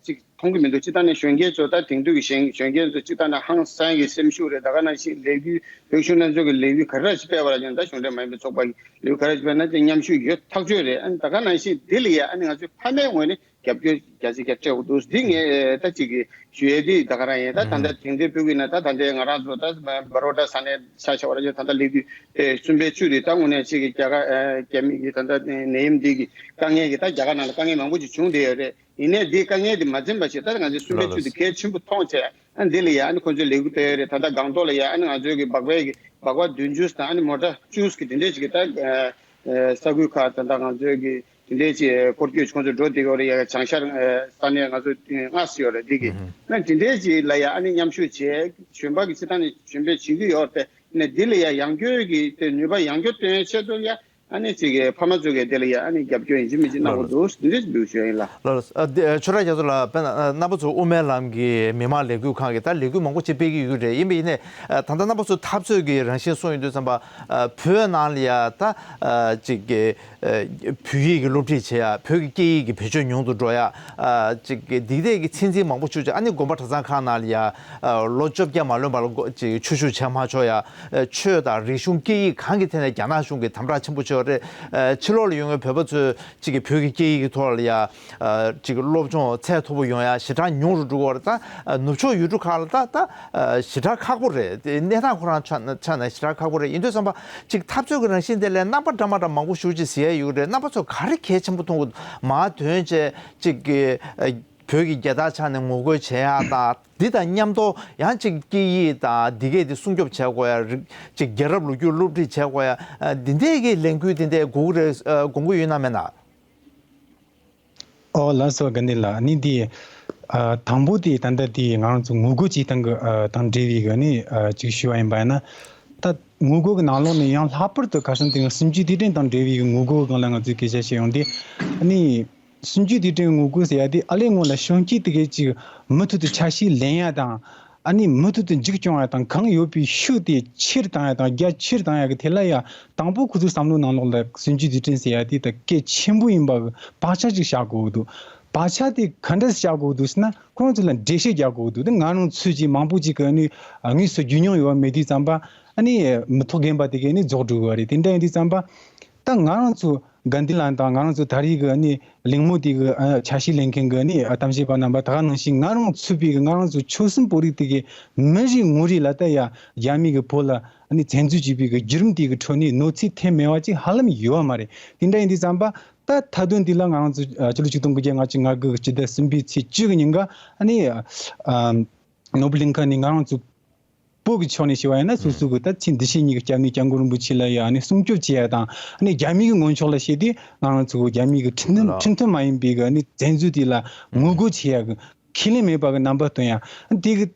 ཅིག་མཐོང་གི་མི་འདུག་སྤྱིར་བཏང་ནས་གཞོན་སྐྱེས་ཚོ་ད་དེང་དུས་ཀྱི་གཞོན་གཞོན་སྐྱེས་ཚོ་སྤྱིར་བཏང་ནས་ཧང་སང་གི་སེམས་ཤུགས་རེད། ད་ག་ནང་བཞིན་ལས་འགུལ་བོད་གཞོན་ལྷན་ཚོགས་ཀྱི་ལས་འགུལ་ག་རེ་ཞིག་སྤེལ་བ་ལ་ཀྱང་ད་གཞུང་འབྲེལ་མ་ཡིན་པའི་ཚོགས་པ་གི་ལས་འགུལ་ག་རེ་ཞིག་སྤེལ་ན་དེ་མཉམ་ཞུགས་ཡོད་ཐག་ཆོད་རེད། ཨ་ནི་ད་ག་ནང་བཞིན་འདི་ལ་ཡ་ཨ་ནི་ང་ཚོས་ཕ་མའི་ངོས་ནས་རྒྱབ་སྐྱོར་རྒྱ་ཆེ་རྒྱ་སྤྲད་འོ་འདུག་འདི་ངས་ད་ཅིག་གི་ཞུ་ཡས་འདི་ད་ག་རང་ཡིན། ད་ད་ལྟ་དེང་དུས་བོད་ཀྱི་ན་ད་ད་ལྟའི་ང་རང་ཚོ་ད་བ་རོ་ཌ་ས་གནས་ཆ་བཞག་པ་ར་ཅིག་ད་ལྟ་སླེབས་དུས་ཨེ་གསུམ་པའི་བཅུ་དེ་ད་དངོས་གནས་ཅིག་གི་རྒྱ་གར་ཨེ་རྒྱ་མི་གི་ད་ལྟ་ནད་ཡམས་འདི་གི་དཀའ་ངལ་གི་ད་རྒྱ་གར་ནང་ལ་དཀའ་ངལ་མང་པོ་ཅིག་བྱུང་བསྡད་ཡོད་རེད། ཡིན་ནའི་འདི་དཀའ་ངལ་འདི་མ་འཛེམས་པ་ཞིག་ད་ང་ཚོའི་གསུམ་པའི་བཅུ་དེ་གལ་ཆེན་པོ་མཐོང་བྱས། ཨ་འདི་ལ་ཡ་ཨ་ནི་ཁོ་ཚོའི་ལས་འགུལ་སྤེལ་ཡོད་རེད། ད་ལྟ་སྒང་ཏོག་ལ་ཡ་ཨ་ནི་ང་ཚོའི་གི་སྦག་སྦག་གི་སྦག་སྦག་བདུན་ཅུ་དང་ཨ་ནི་མོ་ཊ་བཅུ་གི་དེ་འདྲས་ཅིག་གི་ད་ས་ཁུལ་ཁག་ད་ལྟ་ང་ཚོའི་གི་དེ་འདྲའི་ཅིག་སྐོར་སྐྱོད་ཁོང་ཚོ་འགྲོ་བསྡད་ཡོད་རེད། ཡ་བྱང་ཤར་ས་གནས་ང་ཚོ་ལྔ་ཙམ་ཡོད་རེད། འདི་གི་ན་དེ་འདྲའི་ཅིག་ལ་ཡ་ཨ་ནི་མཉམ་ཞུགས་བྱས་གཞོན་པ་གི་སྤྱིར་བཏང་ནས་གཞོན་པས་བྱེད་ཀྱི་ཡོད་རེད། ནས་འདི་ལ་ཡ་ཡང་སྐྱོན་གི་དེ་ནུས་པ་ཡང་སྐྱོན་བཏོན་ཡའི་ཆེད་དུ་ཡ་ཨ་ནི་ཅིག་གི་ཕ་མ་ཚོ་གི་དེ་ལ་ཡ་ཨ་ནི་རྒྱབ་སྐྱོར་ཡིན་གཅིག་མིན་གཅིག་གནང་དགོས་འདུག་འདི་འདྲའི་ཞིག་འདུག་ཞུ་ཡ་ཡིན་ལ། ལགས་ལགས། ཨ་འདི་ཨ་ཆོས་གྲགས་རྒྱ་མཚོ་ལགས། དཔེར་ན་ཨ་རྣམ་པ་ཚོ་དབུ་མའི་ལམ་གི་མི་མང་ལས་འགུལ་ཁང་གི་ད་ལས་འགུལ་མང་པོ་ཅིག་སྤེལ་གྱི་ཡོད་རེད། ཡིན་པ་ཡིན་ནའི་ཨ་ད་ལྟ་རྣམ་པ་ཚོ་འཐབ་རྩོད་ཀྱི་རང་བཞིན་གསུངས་ཡོང་དུས་ཙམ་པ་ཨ་བོད་ནང་ལ་ཡ་ད་ཨ་ཅིག་གི་ཨ་བོད་ཡིག་གི་སློབ་ཁྲིད་བྱེད་ཡ། བོད་ཀྱི་སྐད་ཡིག་གི་བེད་སྤྱོད་ཉུང་དུ་འགྲོ་ཡ། ཨ་ཅིག་གི་འདི་འདྲས་ཀྱི་ཚིག་འཛིན་མང་པོ་བྱུང་རྗེས་ཨ་ནི་དགོན་པ་གྲྭ་ཚང་ཁག་ནང་ལ་ཡ་ཨ་ལོ་བཅོ་བརྒྱད་མ་ལོན་པ་ལ་གོ་ཅིག་ཆོས་ཞུགས་བྱས་མ་ཆོག་ཡ། ཨ་ཆོས་དང་རིག་གཞུང་སྐད་ཡིག་གང་གི་ཐད་ནས་རྒྱ་ནག་གཞུང་གིས་དམ་དྲག་ཆེན་པོ་བྱས་ཡོད་རེད། ཨ་ཕྱི་ལོགས་ལ་ཡོད་མཁན་བོད་པ་ཚོས་ཅིག་གི་བོད་ཀྱི་སྐད་ཡིག་གི་ཐོག་ལ་ཡ་ཨ་ཅིག་གི་སློབ་སྦྱོང་ཚད་མཐོ་པོ་ཡོང་ཡ་ཞེ་དྲག་ཉུང་རུ་འགྲོ་གི་ཡོད་རེད། ད་ཨ་ནུབ་ཕྱོགས་ཡུལ་གྲུ་ཁག་ལ་ད་ད་ཨ་ཞེ་དྲག་ཁག་པོ་རེད། དེ་གནས་སྟངས་ཁོ་རང་ཆ་ན་ཆ་ན་ཞེ་དྲག་ཁག་པོ་རེད། ཡིན་དུས་ཙམ་པ་ཅིག་འཐབ་རྩོད་ཀྱི་རང་བཞིན་དེ་ལས་རྣམ་པ་འདྲ་མ་འདྲ་མང་པོ་ཞེ་པོ་ཅིག་གཟིགས་ཡ་ཡོད་རེད། རྣམ་པ་ཚོ་ག་རེ་གལ་ཆེན་པོ་མཐོང་གི་འདུག་མར་དོན་བྱས་ཅིག་གི་ཨ་བོད་ཀྱི་རྒྱལ་དར་འཕྱར་ནས་ངོ་རྒོལ་བྱེད་ཡ་དང་། འདི་དང་མཉམ་དུ་ཡང་ཅིག་སྐད་ཡིག་དང་འདི་གས་དེ་སྲུང་སྐྱོབ་བྱེད་དགོས་ཡ། རིག་ཅིག་རྒྱལ་རབས་ལོ་རྒྱུས་སློབ་ཁྲིད་བྱེད་དགོས་ཡ། ཨ་འདི་འདྲས་ཀྱི་ལས་འགུལ་དེ་འདྲས་དགོས་ཀྱི་རེད། ཨ་དགོངས་ཀྱི་ཡོད་ན་མེད་ན། ཨོ་ལགས་སོ། དགའ་ལྡན་ལགས། ནི་འདི་ཨ་དང་པོ་དེ་ད་ལྟ་དེ་ང་རང་ཚོ་ངོ་རྒོལ་བྱེད་སྟངས་ཀྱི་ཨ་དང་འབྲེལ་བའི་གི་ནི་ཨ་ཅིག་ཞུ་བ་ཡིན་པ་ཡིན་ན། ད་ངོ་རྒོལ་གྱི་ནང་ལོགས་ནས་ཡང་ལྷག་པར་དུ་ཁ་སང་དེ་སྲིད་ཇུས་དེ་འདྲས་དང་འབྲེལ་བའི་གི་ངོ་རྒོལ་སྒང་ལ་ང་ཚོས་སྐད་ཆ་བཤད་ཡོང་དུས། ཨ་ནི་སྲིད་ཇུས་དེ་འདྲའི་ངོ་རྒོལ་ཟེར་ཡ་དེ་ཨ་ལས་སྔོན་ལ་གཞོན་སྐྱེས་དེ་གས་ཅིག་མུ་མཐུད་དུ་ཆ་ཤས་ལེན་ཡ་དང་། ཨ་ནི་མུ་མཐུད་དུ་འཇིགས་སྐྱོང་ཡ་དང་། གང་ཡོད་པའི་ཤུགས་དེ་ཆེར་བཏང་ཡ་དང་རྒྱ་ཆེར་བཏང་ཡ་གི་ཐད་ལ་ཡ། དང་པོ་ཁོ་ཚོའི་བསམ་བློ་ནང་ལོགས་ལ་སྲིད་ཇུས་དེ་འདྲས་ཟེར་ཡ་དེ་ད་གལ་ཆེན་པོ་ཡིན་པ་གི་བག་ཆགས་ཅིག་བཞག་དགོས་ཀྱི་འདུག་བག་ཆགས་དེ་ག་འདྲས་བཞག་དགོས་ཀྱི་འདུག་ཟེར་ན། ཁོ་རང་ཚོ་ལ་འགྲེལ་བཤད་རྒྱག་དགོས་ཀྱི་འདུག་དེ་ང་རང་ཚོས་ཀྱིས་མང་པོ་ཅིག་གི་ཨ་ནི་དངོས་སུ་རྒྱུས་མྱོང་ཡོད་པ་མེད་དུས་ཙམ་པ། ཨ་ནི་མི་ཐོག་རྒན་པ་དེ་གས་ནི་རྫོགས་འགྲོ་གི་རེད། དེ་འདྲ་ཡིན་དུས་ཙམ་པ། ད་ང་རང་ཚོ་དགའ་ལྡན་ལགས་དང་ང་རང་ཚོ་ད་རེས་ཀྱི་ཨ་ནི་གླེང་མོལ་དེ་གི་ཨ་ཆ་ཤས་ལེན་མཁན་གྱི་ཨ་ནི་གཏམ་བཤད་པ་རྣམ་པ་ད་ག་ནང་བཞིན། ང་རང་ཚུད་པའི་གི་ང་རང་ཚོ་ཆོལ་གསུམ་བོད་རིགས་དེ་གི་མི་རེ་ངོ་རེ་ལ་ད་ཡ་རྒྱ་མི་གི་བོད་ལ་ཨ་ནི་བཙན་འཛུལ་བྱས་པའི་གི་བརྒྱུད་རིམ་དེ་གི་ཁྲོད་ནས་གནོད་འཚེ་ཐེབས་མེད་པ་ཅིག་ཧ་ལམ་ཡོད་པ་མ་རེད། དེ་འདྲ་ཡིན་དུས་ཙམ་པ། ད་མཐའ་དོན་འདི་ལ་ང་རང་ཚོ་ཨ་ཕྱི་ལོ་ཆིག་སྟོང་དགུ་བརྒྱ་ལྔ་བཅུ་ང་དགུ་གི་སྤྱི་ཟླ་གསུམ་པའི་ཚེས་བཅུ་གི་ཉིན་ཀ་ཨ་ནི་ཨ་ནོར་བུ་གླིང་ཁ་ནས་ང་རང་ཚོ་བོད་ཀྱི་ཕྱོགས་ནས་བཤད་པ་ཡིན་ན། སོ་སོ་གི་ད་ཆེས་འདི་ཕྱི་གཉིས་ཀྱི་སྐྱབས་གནས་སྐྱབས་མགོན་རིན་པོ་ཆེ་ལ་ཡ་ཨ་ནི་སྲུང་སྐྱོབ་བྱེད་ཡ་དང་། ཨ་ནི་རྒྱ་མི་གི་ངོས་ཕྱོགས་ལ་བཤད་དུས་ང་རང་ཚོ་གི་རྒྱ་མི་གི་ཁྲིམས་མཐུན་ཁྲིམས་མཐུན་མ་ཡིན་པའི་གི་ཨ་ནི་བཙན་འཛུལ་དེ་ལ་ངོ་རྒོལ་བྱེད་ཡ་གི་ཁས་ལེན་མེད་པ་གི་རྣམ་པ་སྟོན་ཡ། ཨ་ནི་དེ་གི་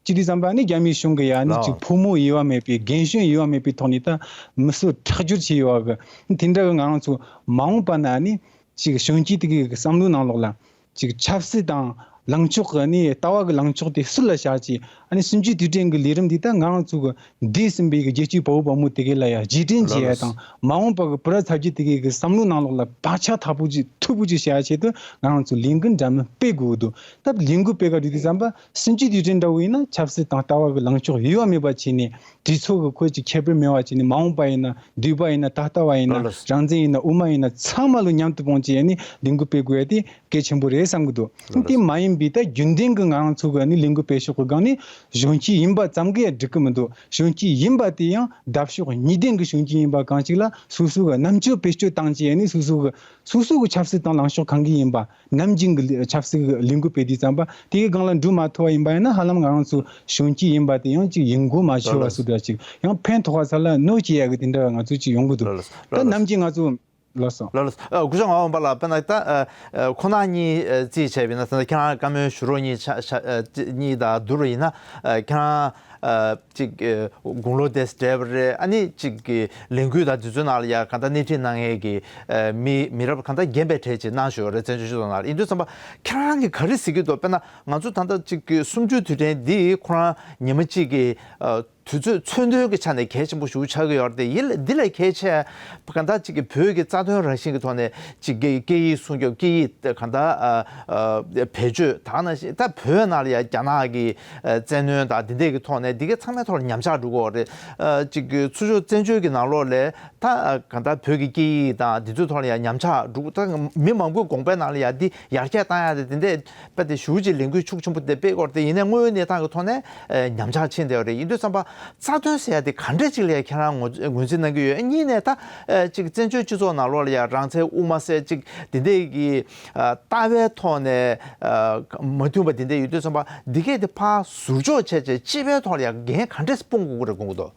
ཅི་དུས་ཙམ་པ་ནི་རྒྱ་མིའི་གཞུང་གི་ཡ་ནི་ཅིག་ཕོ་མོ་དབྱེ་བ་མེད་པའི། རྒན་གཞོན་དབྱེ་བ་མེད་པའི་ཐོག་ནས་ད་མི་གསོད་ཁྲག་སྦྱོར་བྱས་ཡོད་པ་གི། དེ་འདྲ་གི་ང་རང་ཚོ་མ་འོངས་པ་ན་ནི་ཅིག་གཞོན་སྐྱེས་དེ་གི་བསམ་བློའི་ནང་ལོགས་ལ་ཅིག་ཆབ་སྲིད་དང་ལངས་ཕྱོགས་གི་ནི་ལྟ་བ་གི་ལངས་ཕྱོགས་དེ་ཟུར་ལ་བཞག་བྱས། ཨ་ནི་སྲིད་ཇུས་དུས་དྲན་གི་ལས་རིམ་འདི་ད་ང་རང་ཚོ་གི་འདས་ཟིན་པའི་གི་རྒྱལ་གཅེས་དཔའ་བོ་དཔའ་མོ་དེ་གི་ལ་ཡ་རྗེས་དྲན་བྱེད་ཡ་དང་། མ་འོངས་པ་གི་བུ་ར་ཚ་རྒྱུད་དེ་གི་གི་བསམ་བློའི་ནང་ལོགས་ལ་བག་ཆགས་མཐུག་པོ་ཅིག་མཐུག་པོ་ཅིག་བྱེད་ཡ་ཆེད་དུ་ང་རང་ཚོ་ལས་འགུལ་འདྲ་མིན་སྤེལ་དགོས་འདུག་ད་ལས་འགུལ་སྤེལ་ག་དུས་དུས་ཙམ་པ། སྲིད་ཇུས་དུས་དྲན་འདྲ་བོ་ཡིན་ན་ཆབ་སྲིད་དང་ལྟ་བ་གི་ལངས་ཕྱོགས་དབྱེ་བ་མེད་པ་བྱས་ནས། དུས་ཚོད་ཀྱི་ཁོད་ཀྱི་ཁྱད་པར་མེད་པ་བྱས་ནས། མ་འོངས་པ་ཡིན་ན་བདུད་པ་ཡིན་ན་ད་ལྟ་བ་ཡིན་ན། ལགས་སོ། རང་བཙན་ཡིན་ན་དབུ་མ་ཡིན་ན། ཚང་མ་ལོ་མཉམ་དུ་སྤུངས་བྱས་ནས་ལས་འགུལ་སྤེལ་དགོས་ཡ་དེ་གལ་ཆེན་པོ་རེད་བསམ་གྱི་འདུག་ལགས་སོ། དེ་མ་ཡིན་པའི་ད་རྒྱུན་ལྡན་གྱི་ང་རང་ཚོ་གི་ནི་ལས་འགུལ་སྤེལ་ཕྱོགས་ཀྱི་སྒང་ནས་གཞོན་སྐྱེས་ཡིན་པ་ཙམ་གྱིས་འགྲིག་གི་མི་འདུག་གཞོན་སྐྱེས་ཡིན་པ་དེ་ཡང་འདབ་གཤོག་གཉིས་ལྡན་གྱི་གཞོན་སྐྱེས་ཡིན་པ་གང་ཞིག་ལ་སོ་སོ་གི་རྣམ་དཔྱོད་བེད་སྤྱོད་བཏང་བྱས་ནས་སོ་སོ་གི་སོ་སོ་གི་ཆབ་སྲིད་དང་ལངས་ཕྱོགས་གང་གི་ཡིན་པ། ནམ་རྒྱུན་གྱི་ཆབ་སྲིད་ཀྱི་ལས་འགུལ་སྤེལ་དུས་ཙམ་པ་དེའི་སྒང་ལ་འགྲོ་མ་ཐུབ་པ་ཡིན་པ་ཡིན་ན། ཧ་ལམ་ང་རང་ཚོ་གཞོན་སྐྱེས་ཡིན་པ་དེ་ཡང་ཅིག་ཡིད་མགུ་མ་ཆོད་པ་སུ་འདྲ་ཅིག་ཡང་ཕན་ཐོགས་པ་ས་ལ་གནོད་སྐྱེལ་ཡ་གི་དེ་འདྲ་ང་ཚོ་ཅིག་ཡོང་གི་འདུག་ད་ནམ་རྒྱུན་ང་ཚོ་ ལགས་སོ། ལགས་ལགས། ཨ། སྐུ་ཞབས་ངག་དབང་པ་ལགས། དཔེར་ན་ད་ཨ་ཨ་ཁོ་ན་གཉིས་ཨ་རྩིས་བྱས་པ་ཡིན་ན། ད་ཁྱེད་རང་བཀའ་མོལ་ཞུ་རོགས་གཉིས་ཆ་ཆ་ཨ་གཉིས་དང་བསྡུར་བ་ཡིན་ན། ཨ་ཁྱེད་རང་ཨ་ཅིག་ཨ་དགུང་ལོ་དེ་བགྲེས་པ་རེད། ཨ་ནི་ཅིག་གི་ལས་འགུལ་དང་དེ་ཚོའི་ནང་ལ་ཡ་གང་ལྟར་སྣེ་ཁྲིད་གནང་མཁན་གྱི་ཨ་མི་མི་རབས་གང་ལྟར་རྒན་པའི་གྲས་ཅིག་གནང་བཞག་ཡོད་རེད། བཙན་བྱོལ་སྤྱི་ཚོགས་ནང་ལ། ཡིན་དུས་ཙམ་པ་ཁྱེད་རང་གིས་ག་རེ་གཟིགས་ཀྱི་འདུག་དཔེར་ན་ང་ཚོ་ད་ལྟ་ཅིག་གི་གསུམ་བཅུའི་དུས་དྲན་འདི་ཁོ་རང་ཉི་མ་གཅིག་གི་ཨ་དུས་ཚོད་མཚོན་དོན་གྱི་ཆ་ནས་གལ་ཆེན་པོ་ཞིག་ཆགས་ཀྱི་ཡོད་རེད་དེ། ཡིན་ལ་འདི་ལས་གལ་ཆེ་གང་ལྟར་ཅིག་གི་བོད་ཀྱི་རྩ་དོན་རང་བཞིན་གྱི་ཐོག་ནས་ཅིག་གི་སྐད་ཡིག་སྲུང་སྐྱོབ། སྐད་ཡིག་གང་ལྟར་ཨ་ཨ་བེད་སྤྱོད་དང་ནང་བཞིན། ད་བོད་ནང་ལ་ཡང་རྒྱ་ནག་གི་ཨ་བཙན་གནོན་དང་འདི་འདྲའི་གི་ཐོག་ནས་འདི་གའི་ཚང་མའི་ཐོག་ལ་ཉམས་ཆག་འགྲོ་གི་ཡོད་རེད། ཨ་ཅིག་གི་ཚུར་ཕྱོགས་བཙན་བྱོལ་གྱི་ནང་ལོགས་ལ་ད་ཨ་གང་ལྟར་བོད་ཀྱི་སྐད་ཡིག་དང་འདི་ཚོའི་ཐོག་ལ་ཡང་ཉམས་ཆག་འགྲོ། ད་མི་མང་པོའི་དགོངས་པའི་ནང་ལ་ཡང་འདི་ཡར་རྒྱས་བཏང་ཡག་དེ་འདི་འདྲའི་དཔེ་དེ་ཞེ་པོ་ཅིག་ལས་འགུལ་ཤུགས་ཆེན་པོ་དེ་སྤེལ་དགོས་རེད་དེ། ཡིན་ནའི་དངོས་ཡོད་གནས་སྟངས་ཀྱི་ཐོག་ནས་ཨ་ཉམས་ཆག་ཕྱིན་བསྡད་ཡོད་རེད། ཡིན་དུས་ཙམ་པ་རྩ་དོན་ཟེར་ཡག་དེ་ག་འདྲས་ཅིག་ལ་ཡང་ཁྱེད་རང་ངོས་ངོས་འཛིན་གནང་གི་ཡོད། གཉིས་ནས་ད་ཨ་ཅིག་བཙན་བྱོལ་སྤྱི་ཚོགས་ནང་ལོགས་ལ་ཡང་རང་བཙན་དབུ་མ་ཟེར་ཅིག་དེ་འདྲས་ཀྱི་ཨ་ལྟ་བའི་ཐོག་ནས་ཨ་མ་མཐུན་པ་དེ་འདྲས་ཡོད་དུས་ཙམ་པ། འདི་གས་དེ་ཕར་ཟུར་འཇོག་བྱས་བྱས་སྤྱི་པའི་ཐོག་ལ་ཡང་འགན་ག་འདྲས་སྤུངས་དགོས་ཀྱི་རེད་དགོངས་ཀྱི་འདུག་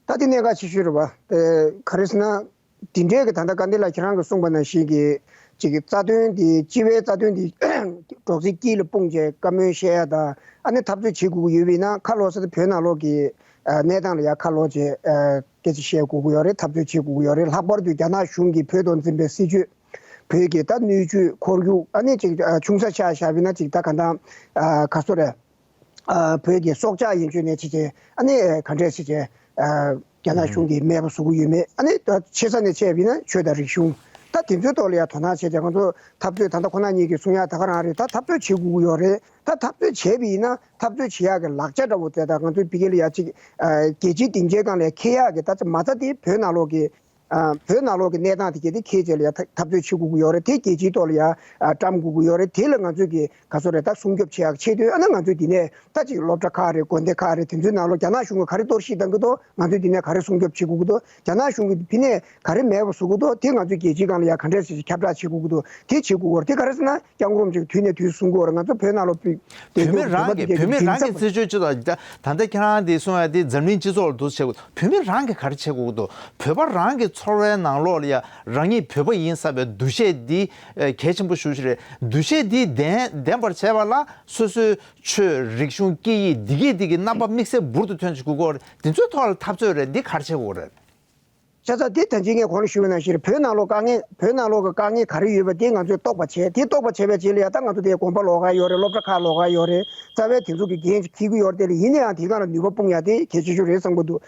ད་དེ་གནད་འགག་ཆེ་ཤོས་རེད་བ། དེ་ག་རེ་ཟེར་ན། དེ་འདྲའི་གི་ད་ལྟ་དཀའ་ལས་ལ་ཁྱེད་རང་གིས་གསུངས་པ་ནང་བཞིན་གྱི་ཅིག་གི་རྩ་དོན་དེ། སྤྱི་པའི་རྩ་དོན་དེ་སྒྲོག་ཙེ་དཀྱིལ་ལ་སྤུངས་བྱས་བཀའ་མོལ་བཤད་ཡ་དང་། ཨ་ནི་འཐབ་རྩོད་བྱེད་དགོས་ཀྱི་ཡོད་པ་ཡིན་ན་ཁ་ལོག་ས་དེ་བོད་ནང་ལོགས་ཀྱི་ཨ་གནས་སྟངས་ལ་ཡ་ཁ་ལོག་བྱས་ཨ་སྐད་ཆ་བཤད་དགོས་ཀྱི་ཡོད་རེད། འཐབ་རྩོད་བྱེད་དགོས་ཀྱི་ཡོད་རེད། ལྷག་པར་དུ་རྒྱ་ནག་གཞུང་གིས་བོད་ཐོག་འཛིན་པའི་སྲིད་བྱུས། བོད་ཀྱི་ད་སྣོད་བཅུད་ཁོར་ཡུག་ཨ་ནི་ཅིག་ཨ་ཆུང་ས་ཆགས་བཞག་པ་ཡིན་ན། ཅིག་ད་ག་ད་ཨ་ག་སོ་རེད། ཨ་བོད་ཀྱི་སྲོག་ཆགས་ཡན་ཆོད་ནས་བྱས་བྱས། ཨ་ནི་ག་འདྲས་བྱས་བྱས་ཨ་རྒྱ་ནག་གཞུང་གིས་མེད་པ་བཟོ་གི་ཡོད་མེད། ཨ་ནི་ད་ཆེ་ས་ནས་བྱས་པ་ཡིན་ན་ཆོས་དང་རིག་གཞུང་། ད་དེ་ཚོའི་ཐོག་ལ་ཡང་དོ་སྣང་བྱས་བྱས། ང་ཚོ་འཐབ་རྩོད་ད་ལྟ་ཁོ་ན་གཉིས་ཀྱིས་གསུང་ཡག་ད་ག་རང་རེད། ད་འཐབ་རྩོད་བྱེད་དགོས་ཀྱི་ཡོད་རེད། ད་འཐབ་རྩོད་བྱས་པ་ཡིན་ན་འཐབ་རྩོད་བྱེད་ཡག་གི་ལག་ཆ་འདྲ་བོ་དེ། ད་ང་ཚོའི་ཕ་གི་ལ་ཡ་ཅིག་ཨ་རྒྱལ་སྤྱིའི་སྡིངས་ཆའི་སྒང་ལ་ཁེལ་ཡག་གི་ད་མ་རྩ་དེ་བོད་ནང་ལོགས་ཀྱི་ཨ་བོད་ནང་ལོགས་ཀྱི་གནས་སྟངས་དེ་གས་དེ་ཁྱེད་ཅག་ལ་ཡ་འཐབ་རྩོད་བྱེད་དགོས་ཀྱི་ཡོད་རེད། དེ་རྒྱལ་སྤྱིའི་ཐོག་ལ་ཡ་ཨ་བཀྲམ་དགོས་ཀྱི་ཡོད་རེད། དེ་ལ་ང་ཚོས་ཀྱི་ག་ཚོད་རེད་ད་སྲུང་སྐྱོབ་བྱེད་ཡག་ཆེད་དུ། ཨ་ནི་ང་ཚོས་འདི་ནས་ད་ཅིག་སློབ་གྲྭ་ཁག་རེད། དགོན་སྡེ་ཁག་རེད། དེ་ཚོའི་ནང་ལོགས་རྒྱ་ནག་གཞུང་གིས་ག་རེ་གཏོར་བཤིག་བཏང་གི་འདུག་ང་ཚོས་འདི་ནས་ག་རེ་སྲུང་སྐྱོབ་བྱེད་དགོས་ཀྱི་འདུག་རྒྱ་ནག་གཞུང་གིས་ཕི་ནས་ག་རེ་མེད་པ་བཟོ་གི་འདུག་དེ་ང་ཚོས་རྒྱལ་སྤྱིའི་སྒང་ལ་ཡ་ག་འདྲས་ཞིག་ཁྱབ་བསྒྲགས་བྱེད་དགོས་ཀྱི་འདུག་དེ་བྱེད་དགོས་ཀྱི་ཡོད་རེད། དེ་ག་རེ་ཟེར་ན། སྐྱབས་མགོན་རིན་པོ་ཆེས་དུས་ནས་དུས་སུ་གསུང་གི་ཡོད་རེད། ང་ཚོ་བོད་ནང་ལོགས་པའི་བོད་མི་རང་གི་བོད་མི་རང་གི་རྩིས་སྤྱོད་སྤྱི་ཚོགས་ད་ལྟ་ཁྱེད་རང་འདི་གསུང་ཡ་དེ་འཛམ་གླིང་སྤྱི་ཚོགས་ལ་འདུག་བྱེད་དགོས། བོད་མི་རང་གིས་ག་རེ་བྱེད་དགོས་ཀྱི་འདུག་བོད་པ་རང་གི་ཚོར་བའི་ནང་ལོགས་ལ་ཡ་རང་ཉིད་བོད་པ་ཡིན་བསམ་པའི་འདུ་ཤེས་འདི་ཨ་གལ་ཆེན་པོ་ཞེ་པོ་ཅིག་རེད། འདུ་ཤེས་འདི་ལྡན་ལྡན་པར་བྱས་པ་ལ་སོ་སོའི་ཆོས་རིག་གཞུང་སྐད་ཡིག་འདི་གས་འདི་གི་རྣམ་པ་དམིགས་བསལ་འབུར་དུ་ཐོན་ཅིག་དགོས་ཀྱི་ཡོད་རེད། འདི་ཚོའི་ཐོག་ལ་འཐབ་རྩོད་རེད། འདི་ག་རེ་བྱེད་དགོས་རེད། ཤ་ཚ་དེ་ད་ཅི་ངས་གོང་ལ་ཞུས་པ་ནང་བཞིན་རེད། བོད་ནང་ལོགས་དཀའ་ངལ། བོད་ནང་ལོགས་ཀྱི་དཀའ་ངལ་ག་རེ་ཡོད་པ་དེ་ང་ཚོས་རྟོགས་པ་བྱས། དེ་རྟོགས་པ་བྱས་པའི་རྗེས་ལ་ཡ་ད་ང་ཚོ་དེ་དགོན་པ་ལོགས་ཀ་ཡོད་རེད། སློབ་གྲྭ་ཁག་ལོགས་ཀ་ཡོད་རེད། རྩ་བའི་དེ་ཚོ་གི་འགན་ཅིག་འཁྱེར་གྱི་ཡོད་རེད། དེ་ལ་ཡིན་ན་ཡང་དེ་སྒང་ལ་ནུས་པ་སྤུངས་ཡ་དེ་གལ་ཆེ་ཤོས་རེད་བསམ་གྱི་འདུག་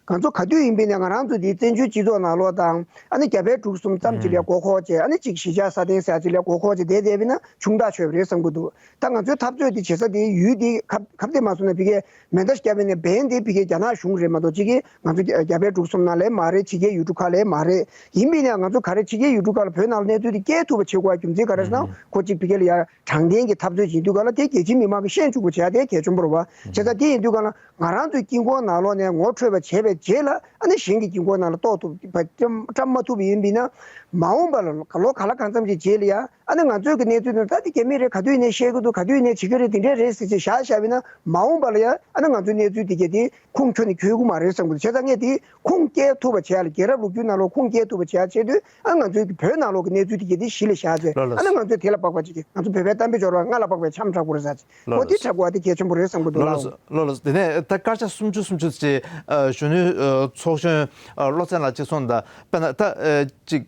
ང་ཚོ་ག་དུས་ཡིན་པའི་ནས་ང་རང་ཚོ་དེ་བཙན་བྱོལ་སྤྱི་ཚོགས་ནང་ལོགས་དང་། ཨ་ནི་རྒྱ་བལ་འབྲུག་གསུམ་ཙམ་ཅིག་ལ་མགོ་འཁོར་བྱས། ཨ་ནི་ཅིག་གཞིས་ཆགས་སྲ་བརྟན་ཟེར་ཡ་ཅིག་ལ་མགོ་འཁོར་བྱས་བསྡད་བསྡད་པ་ཡིན་ན་ཆུང་ཐག་ཆོད་པ་རེད་བསམ་གྱི་འདུག་ད་ང་ཚོའི་འཐབ་རྩོད་དེ་བྱེད་ས་དེ་ཡུལ་དེ་ཁ་ཁ་གཏད་མ་སོང་ན་ཕ་གིའི་མེ་མདའ་བརྒྱབ་པ་ཡིན་ན་འབེན་དེ་ཕ་གིའི་རྒྱ་ནག་གཞུང་རེད་མ་གཏོགས། ཕ་གིའི་ང་ཚོ་རྒྱ་རྒྱ་བལ་འབྲུག་གསུམ་ནང་ལ་མ་རེད། ཕྱི་རྒྱལ་ཡུལ་གྲུ་ཁག་ལ་མ་རེད། ཡིན་པ་ཡིན་ན་ཡང་ང་ཚོ་ག་རེ་ཕྱི་རྒྱལ་ཡུལ་གྲུ་ཁག་ལ་བོད་ནང་ལ་གནས་ཚུལ་དེ་སྐྱེལ་ཐུབ་པ་བྱེད་དགོས་པ་རྒྱུ་མཚན་ག་རེ་ཟེར་ན། ཁོ་གཅིག་ཕ་གི་ལ་ཡ་དྲང་བདེན་གྱི་འཐབ་རྩོད་བྱེད་དུས་ག་ལ་དེ་རྒྱལ་སྤྱིའི་མི་མང་གིས་ཤེས་བཅུག་པ་བྱེད་ཡ་དེ་གལ་ཆེན་པོ་རེད་བ། བྱས་ཙང་དེ་ཡིན་དུས་ག་ལ་ང་རང་ཚོའི་དཀྱིལ་འཁོར་ནང་ལོགས་ནས་ངོ་འཕྲོད་པ་བྱས་པའི་རྗེས་ལ། ཨ་ནི་གཞན་གྱི་དཀྱིལ་འཁོར་ནང་ལ་གཏོགས་ཐུབ་པ་བཀྲམ་བཀྲམ་མ་ཐུབ་པ་ཡིན་པ་ཡིན་ན། མ་འོངས་པ་ལ་ལོ་ག་ལ་གང་འཚམ་ཞིག་རྗེས་ལ་ཡ། ཨ་ནི་ང་ཚོའི་གི་གནས་ཚུལ་དེ་ད་དེ་རྒྱ་མི་རེད། ག་དུས་ཡིན་ནའི་བཤད་གི་འདུག་ག་དུས་ཡིན་ནའི་བྱེད་གི་རེད། དེ་འདྲས་རེད་ཟེར་བྱས་བཞག་བཞག་པ་ཡིན་ན། མ་འོངས་པ་ལ་ཡ་ཨ་ནི་ང་ཚོའི་གནས་ཚུལ་དེ་གས་དེ་ཁུངས་འཁྱོལ་ནས་འཁྱོལ་གི་མ་རེད་བསམ་གི་འདུག་བྱས་ཙང་ངས་དེ་ཁུངས་སྐྱེལ་ཐུབ་པ་བྱེད་ཡ་ལ། རྒྱལ་རབས་ལོ་རྒྱུས་ནང་ལོགས་ཁུངས་སྐྱེལ་ཐུབ་པ་བྱེད་ཡ་ཆེད་དུ། ཨ་ང་ཚོའི་བོད་ནང་ལོགས་ཀྱི་གནས་ཚུལ་དེ་གས་དེ་གཞི་ལ་བཞག་བྱས། ལགས་ལགས། ཨ་ནི་ང་ཚོས་དེ་ལ་སྦག་སྦག་བྱེད་ཀྱི། ང་ཚོ་བོད་པའི་གཏམ་དཔེ་འབྱོར་བ་རྔ་ལ་སྦག་པའི་འཆམ་དྲག་པོ་རེད་ཟེར་བྱས། ལགས་ལགས། འོ་དེ་དྲག་པོ་བ་དེ་གལ་ཆེན་པོ་རེད་བསམ་གི་འདུག་ལགས་ལགས། ལགས་ལགས། དེ་ནས་ད་སྐར་ཆ་སུམ་ཅུ་སུམ་ཅུ་ཙམ་ཅིག་ཨ་གཞོན་ནུའི་ཨ་ཚོགས་གཞོན་ཨ་བློ་བཙན་ལགས་ཅིག་གསུངས་དང་། དཔེར་ན་ད་ཨ་ཅིག་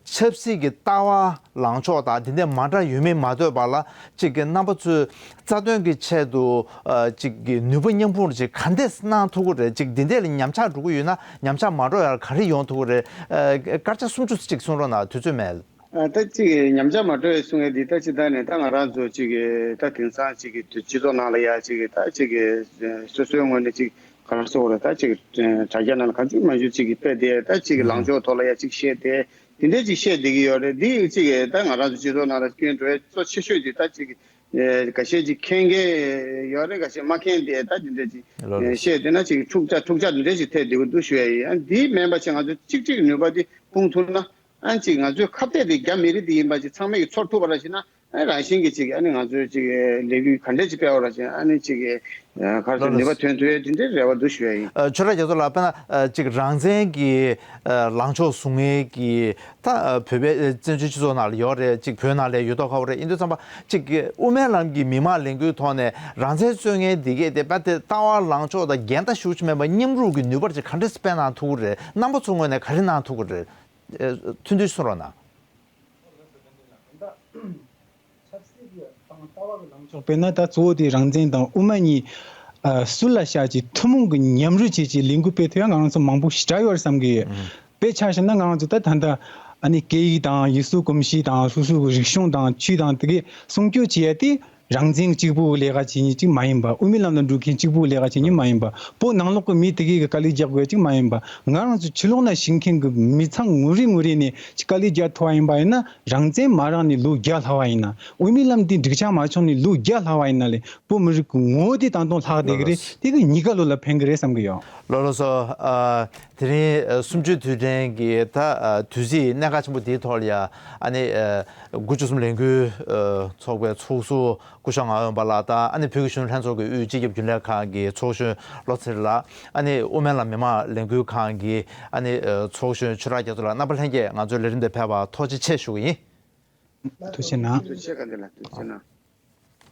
ཆབ་སྲིད་ཀྱི་ལྟ་བ་ལངས་ཕྱོགས་དང་དེ་འདྲ་མ་འདྲ་ཡོད་མིན་མ་ལྟོས་པ་ལ། ཅིག་གི་རྣམ་པ་ཚོས་རྩ་དོན་གྱི་ཆེད་དུ་ཨ་ཅིག་གི་ནུས་པ་མཉམ་སྤུངས་ཅིག་ག་འདྲས་གནང་ཐུབ་ཀྱི་རེད། ཅིག་འདི་འདྲས་ལ་ཉམས་ཆག་འགྲོ་གི་ཡོད་ན་ཉམས་ཆག་མ་འགྲོ་ཡར་ག་རེ་ཡོང་ཐུབ་ཀྱི་རེད། ཨ་སྐར་ཆ་སུམ་ཅུ་ཅིག་གསུང་རོགས་གནང་། དུས་ཚོད་མེད། ཨ་ད་ཅིག་ཉམས་ཆག་མ་འགྲོ་བའི་གསུང་ཡ་འདི་ད་ཅིག་ད་ནས་ད་ང་རང་ཚོ་ཅིག་གི་ད་དེང་སང་ཅིག་གི་སྤྱི་ཚོགས་ནང་ལ་ཡ་ཅིག་གི་ད་ཅིག་གི་སོ་སོའི་ངོས་ནས་ཅིག་ག་རེ་ཟེར་དགོས་རེད། ད་ཅིག་དྲ་རྒྱ་ནང་ལ་གང་བྱུང་མང་བྱུང་ཅིག་གི་དཔེ་དེ་ད་ཅིག་གི་ལངས་ཕྱོགས་ཐོག་ལ་ཡ་ཅིག་བཤད་དེ་དེ་འདྲ་ཅིག་བཤད་བསྡད་ཀྱི་ཡོད་རེད། འདི་ཅིག་གི་ད་ང་རང་ཚོ་སྤྱི་ཚོགས་ནང་ལ་སྐྱོན་འགྲོ་ཡ་གཙོ་ཆེ་ཤོས་ཅིག་ད་ཅིག་གི་ཨེ་འགའ་ཤས་ཅིག་མཁྱེན་མཁན་ཡོད་རེད། འགའ་ཤས་མ་མཁྱེན་དེ་ད་དེ་འདྲ་ཅིག་ལགས་ལགས། བཤད་བསྡད་ན་ཅིག་འཁྲུག་ཆ་འཁྲུག་ཆ་འདི་འདྲ་ཅིག་ཐེབས་བསྡད་ཀྱི་འདུག་ཞུ་ཡ་ཡིན། ཨ་འདི་མིན་པ་ཅིག་ང་ཚོ་གཅིག་གཅིག་ནུས་པ་འདི་སྤུངས་ཐུབ་ན། ཨ་ཅིག་ང་ཚོའི་ཁ་གཏད་དེ་རྒྱ་མི་རིགས་དེ་ཡིན་པ་ཅིག་ཚང་མས་ཀྱི་ཚོར་ཐུབ་པ་ར་ཞིག་ན། ཨ་རང་བཞིན་གྱིས་ཅིག་ཨ་ནི་ང་ཚོས་ཅིག་ལས་འགུལ་ག་འདྲས་ཅིག་སྤེལ་བ་ར་ཅིག་ཨ་ནི་ཅིག་ཁ་ལགས་ལགས། ནུས་པ་ཐོན་ཐུབ་ཡ་དེ་འདྲའི་རེ་བ་འདུག་ཞུ་ཡ་ཡིན། ཨ་ཆོས་གྲགས་རྒྱ་མཚོ་ལགས། དཔེར་ན་ཨ་ཅིག་རང་བཙན་གྱི་ཨ་ལངས་ཕྱོགས་བཟུང་མཁན་གྱི་ད་ཨ་བོད་པའི་ཨ་བཙན་བྱོལ་སྤྱི་ཚོགས་ནང་ལ་ཡོད་རེད། ཅིག་བོད་ནང་ལ་ཡོད་མདོག་ཁ་པོ་རེད། ཡིན་དུས་ཙམ་པ་ཅིག་གི་དབུ་མའི་ལམ་གྱི་མི་མང་ལས་འགུལ་ཐོག་ནས་རང་བཙན་རྩོད་མཁན་འདི་གས་དེ་དཔེ་དེ་ལྟ་བ་ལངས་ཕྱོགས་དང་འགལ་ཟླ་ཤུགས་ཆེ་མེད་པ་མཉམ་རུབ་ཀྱི་ནུས་པར་ཅིག་ག་འདྲས་སྤེལ་གནང་ཐུབ་ཀྱི་རེད། རྣམ་པ་ཚོ་ངོས་ནས་ག་རེ་གནང་ཐུབ་ཀྱི་རེད། ཨ་ཐུང་ཐུང་གསུང་རོགས་གནང་། ཆབ་སྲིད་ཀྱི་དང་ལྟ་བ་གི་ལངས་ཕྱོགས་དཔེར་ན་ད་གཙོ་བོ་དེ་རང་བཙན་དང་དབུ་མ་གཉིས་ཨ་སུ་ལ་བཤད་ཀྱི་ཐུན་མོང་གི་མཉམ་རུབ་བྱེད་ཀྱི་ལས་འགུལ་སྤེལ་ཐུབ་ཡ་ང་རང་ཚོ་མང་པོ་ཞེ་དྲག་ཡོད་རེད་བསམ་གི་ཡོད། ཨང་། དཔེ་ཆ་བཞག་ན་ང་རང་ཚོ་ད་ད་ལྟ་ཨ་ནི་སྐད་ཡིག་དང་ཡུལ་སྲོལ་གོམས་གཤིས་དང་སོ་སོའི་རིག་གཞུང་དང་ཆོས་དང་དེ་གའི་སྲུང་སྐྱོབ་བྱེད་ཡ་དེ་རང་བཙན་གཅིག་པུ་ལས་ཀ་བྱེད་མཁན་གཅིག་མ་ཡིན་པ། དབུ་མའི་ལམ་ལ་འགྲོ་མཁན་གཅིག་པུ་ལས་ཀ་བྱེད་མཁན་མ་ཡིན་པ། བོད་ནང་ལོགས་ཀྱི་མི་དེ་གའི་གི་དཀའ་ལས་རྒྱག་དགོས་ཡ་གཅིག་མ་ཡིན་པ། ང་རང་ཚོ་ཕྱི་ལོགས་ན་བཞུགས་མཁན་གྱི་མི་ཚང་ངོ་རེ་ངོ་རེ་ནས་ཅིག་དཀའ་ལས་རྒྱག་ཐུབ་པ་ཡིན་པ་ཡིན་ན། རང་བཙན་མ་རག་ནས་ལོ་བརྒྱ་ལྷག་པ་ཡིན་ན། དབུ་མའི་ལམ་འདི་འགྲིག་ཆགས་མ་བྱུང་ནས་ལོ་བརྒྱ་ལྷག་པ་ཡིན་ན་ལས་བོད་མི་རིགས་ཀྱི་ངོ་བོ་དེ་ད་དུང་ལྷག་བསྡད་ཀྱི་རེད། ལགས་ལགས། དེ་གི་གཉིས་ཀ་ལོ་ལ་ཕན་གི་རེད་བསམ་གི་ཡོད། ལགས་ལགས་སོ། ཨ་དེ་རིང་ཨ་གསུམ་བཅུའི་དུས་དྲན་གྱི་ད་ཨ་དུས་ཚིགས་གནད་འགག་ཆེན་པོ་འདིའི་ཐོག་ལ་ཡ་ཨ་ནི་ཨ་དགུ་བཅུ་གསུམ་ལས་འགུལ་ཨ་ཚོགས་པའི་ཚོགས་ཟུར་སྐུ་ཞབས་ངག་དབང་འོད་འབར་ལགས་དང་ཨ་ནི་བོད་ཀྱི་གཞོན་ནུ་ལྷན་ཚོགས་ཀྱི་དབུས་སྤྱི་ཁྱབ་རྒྱུན་ལས་ཁང་གི་ཚོགས་གཞོན་བློ་ཚེ་རིང་ལགས། ཨ་ནི་དབུ་མའི་ལམ་མི་མང་ལས་འགུལ་ཁང་གི་ཨ་ནི་ཨ་ཚོགས་གཞོན་ཆོས་གྲགས་རྒྱ་མཚོ་ལགས། རྣམ་པ་ལྷན་རྒྱས་ང་ཚོའི་ལས་རིམ་དེ་ཕེབས་པར་ཐུགས་རྗེ་ཆེ་ཞུ་གི་ཡིན། ཐུགས་རྗེ་གནང་། ཐུགས་རྗེ་གནང་།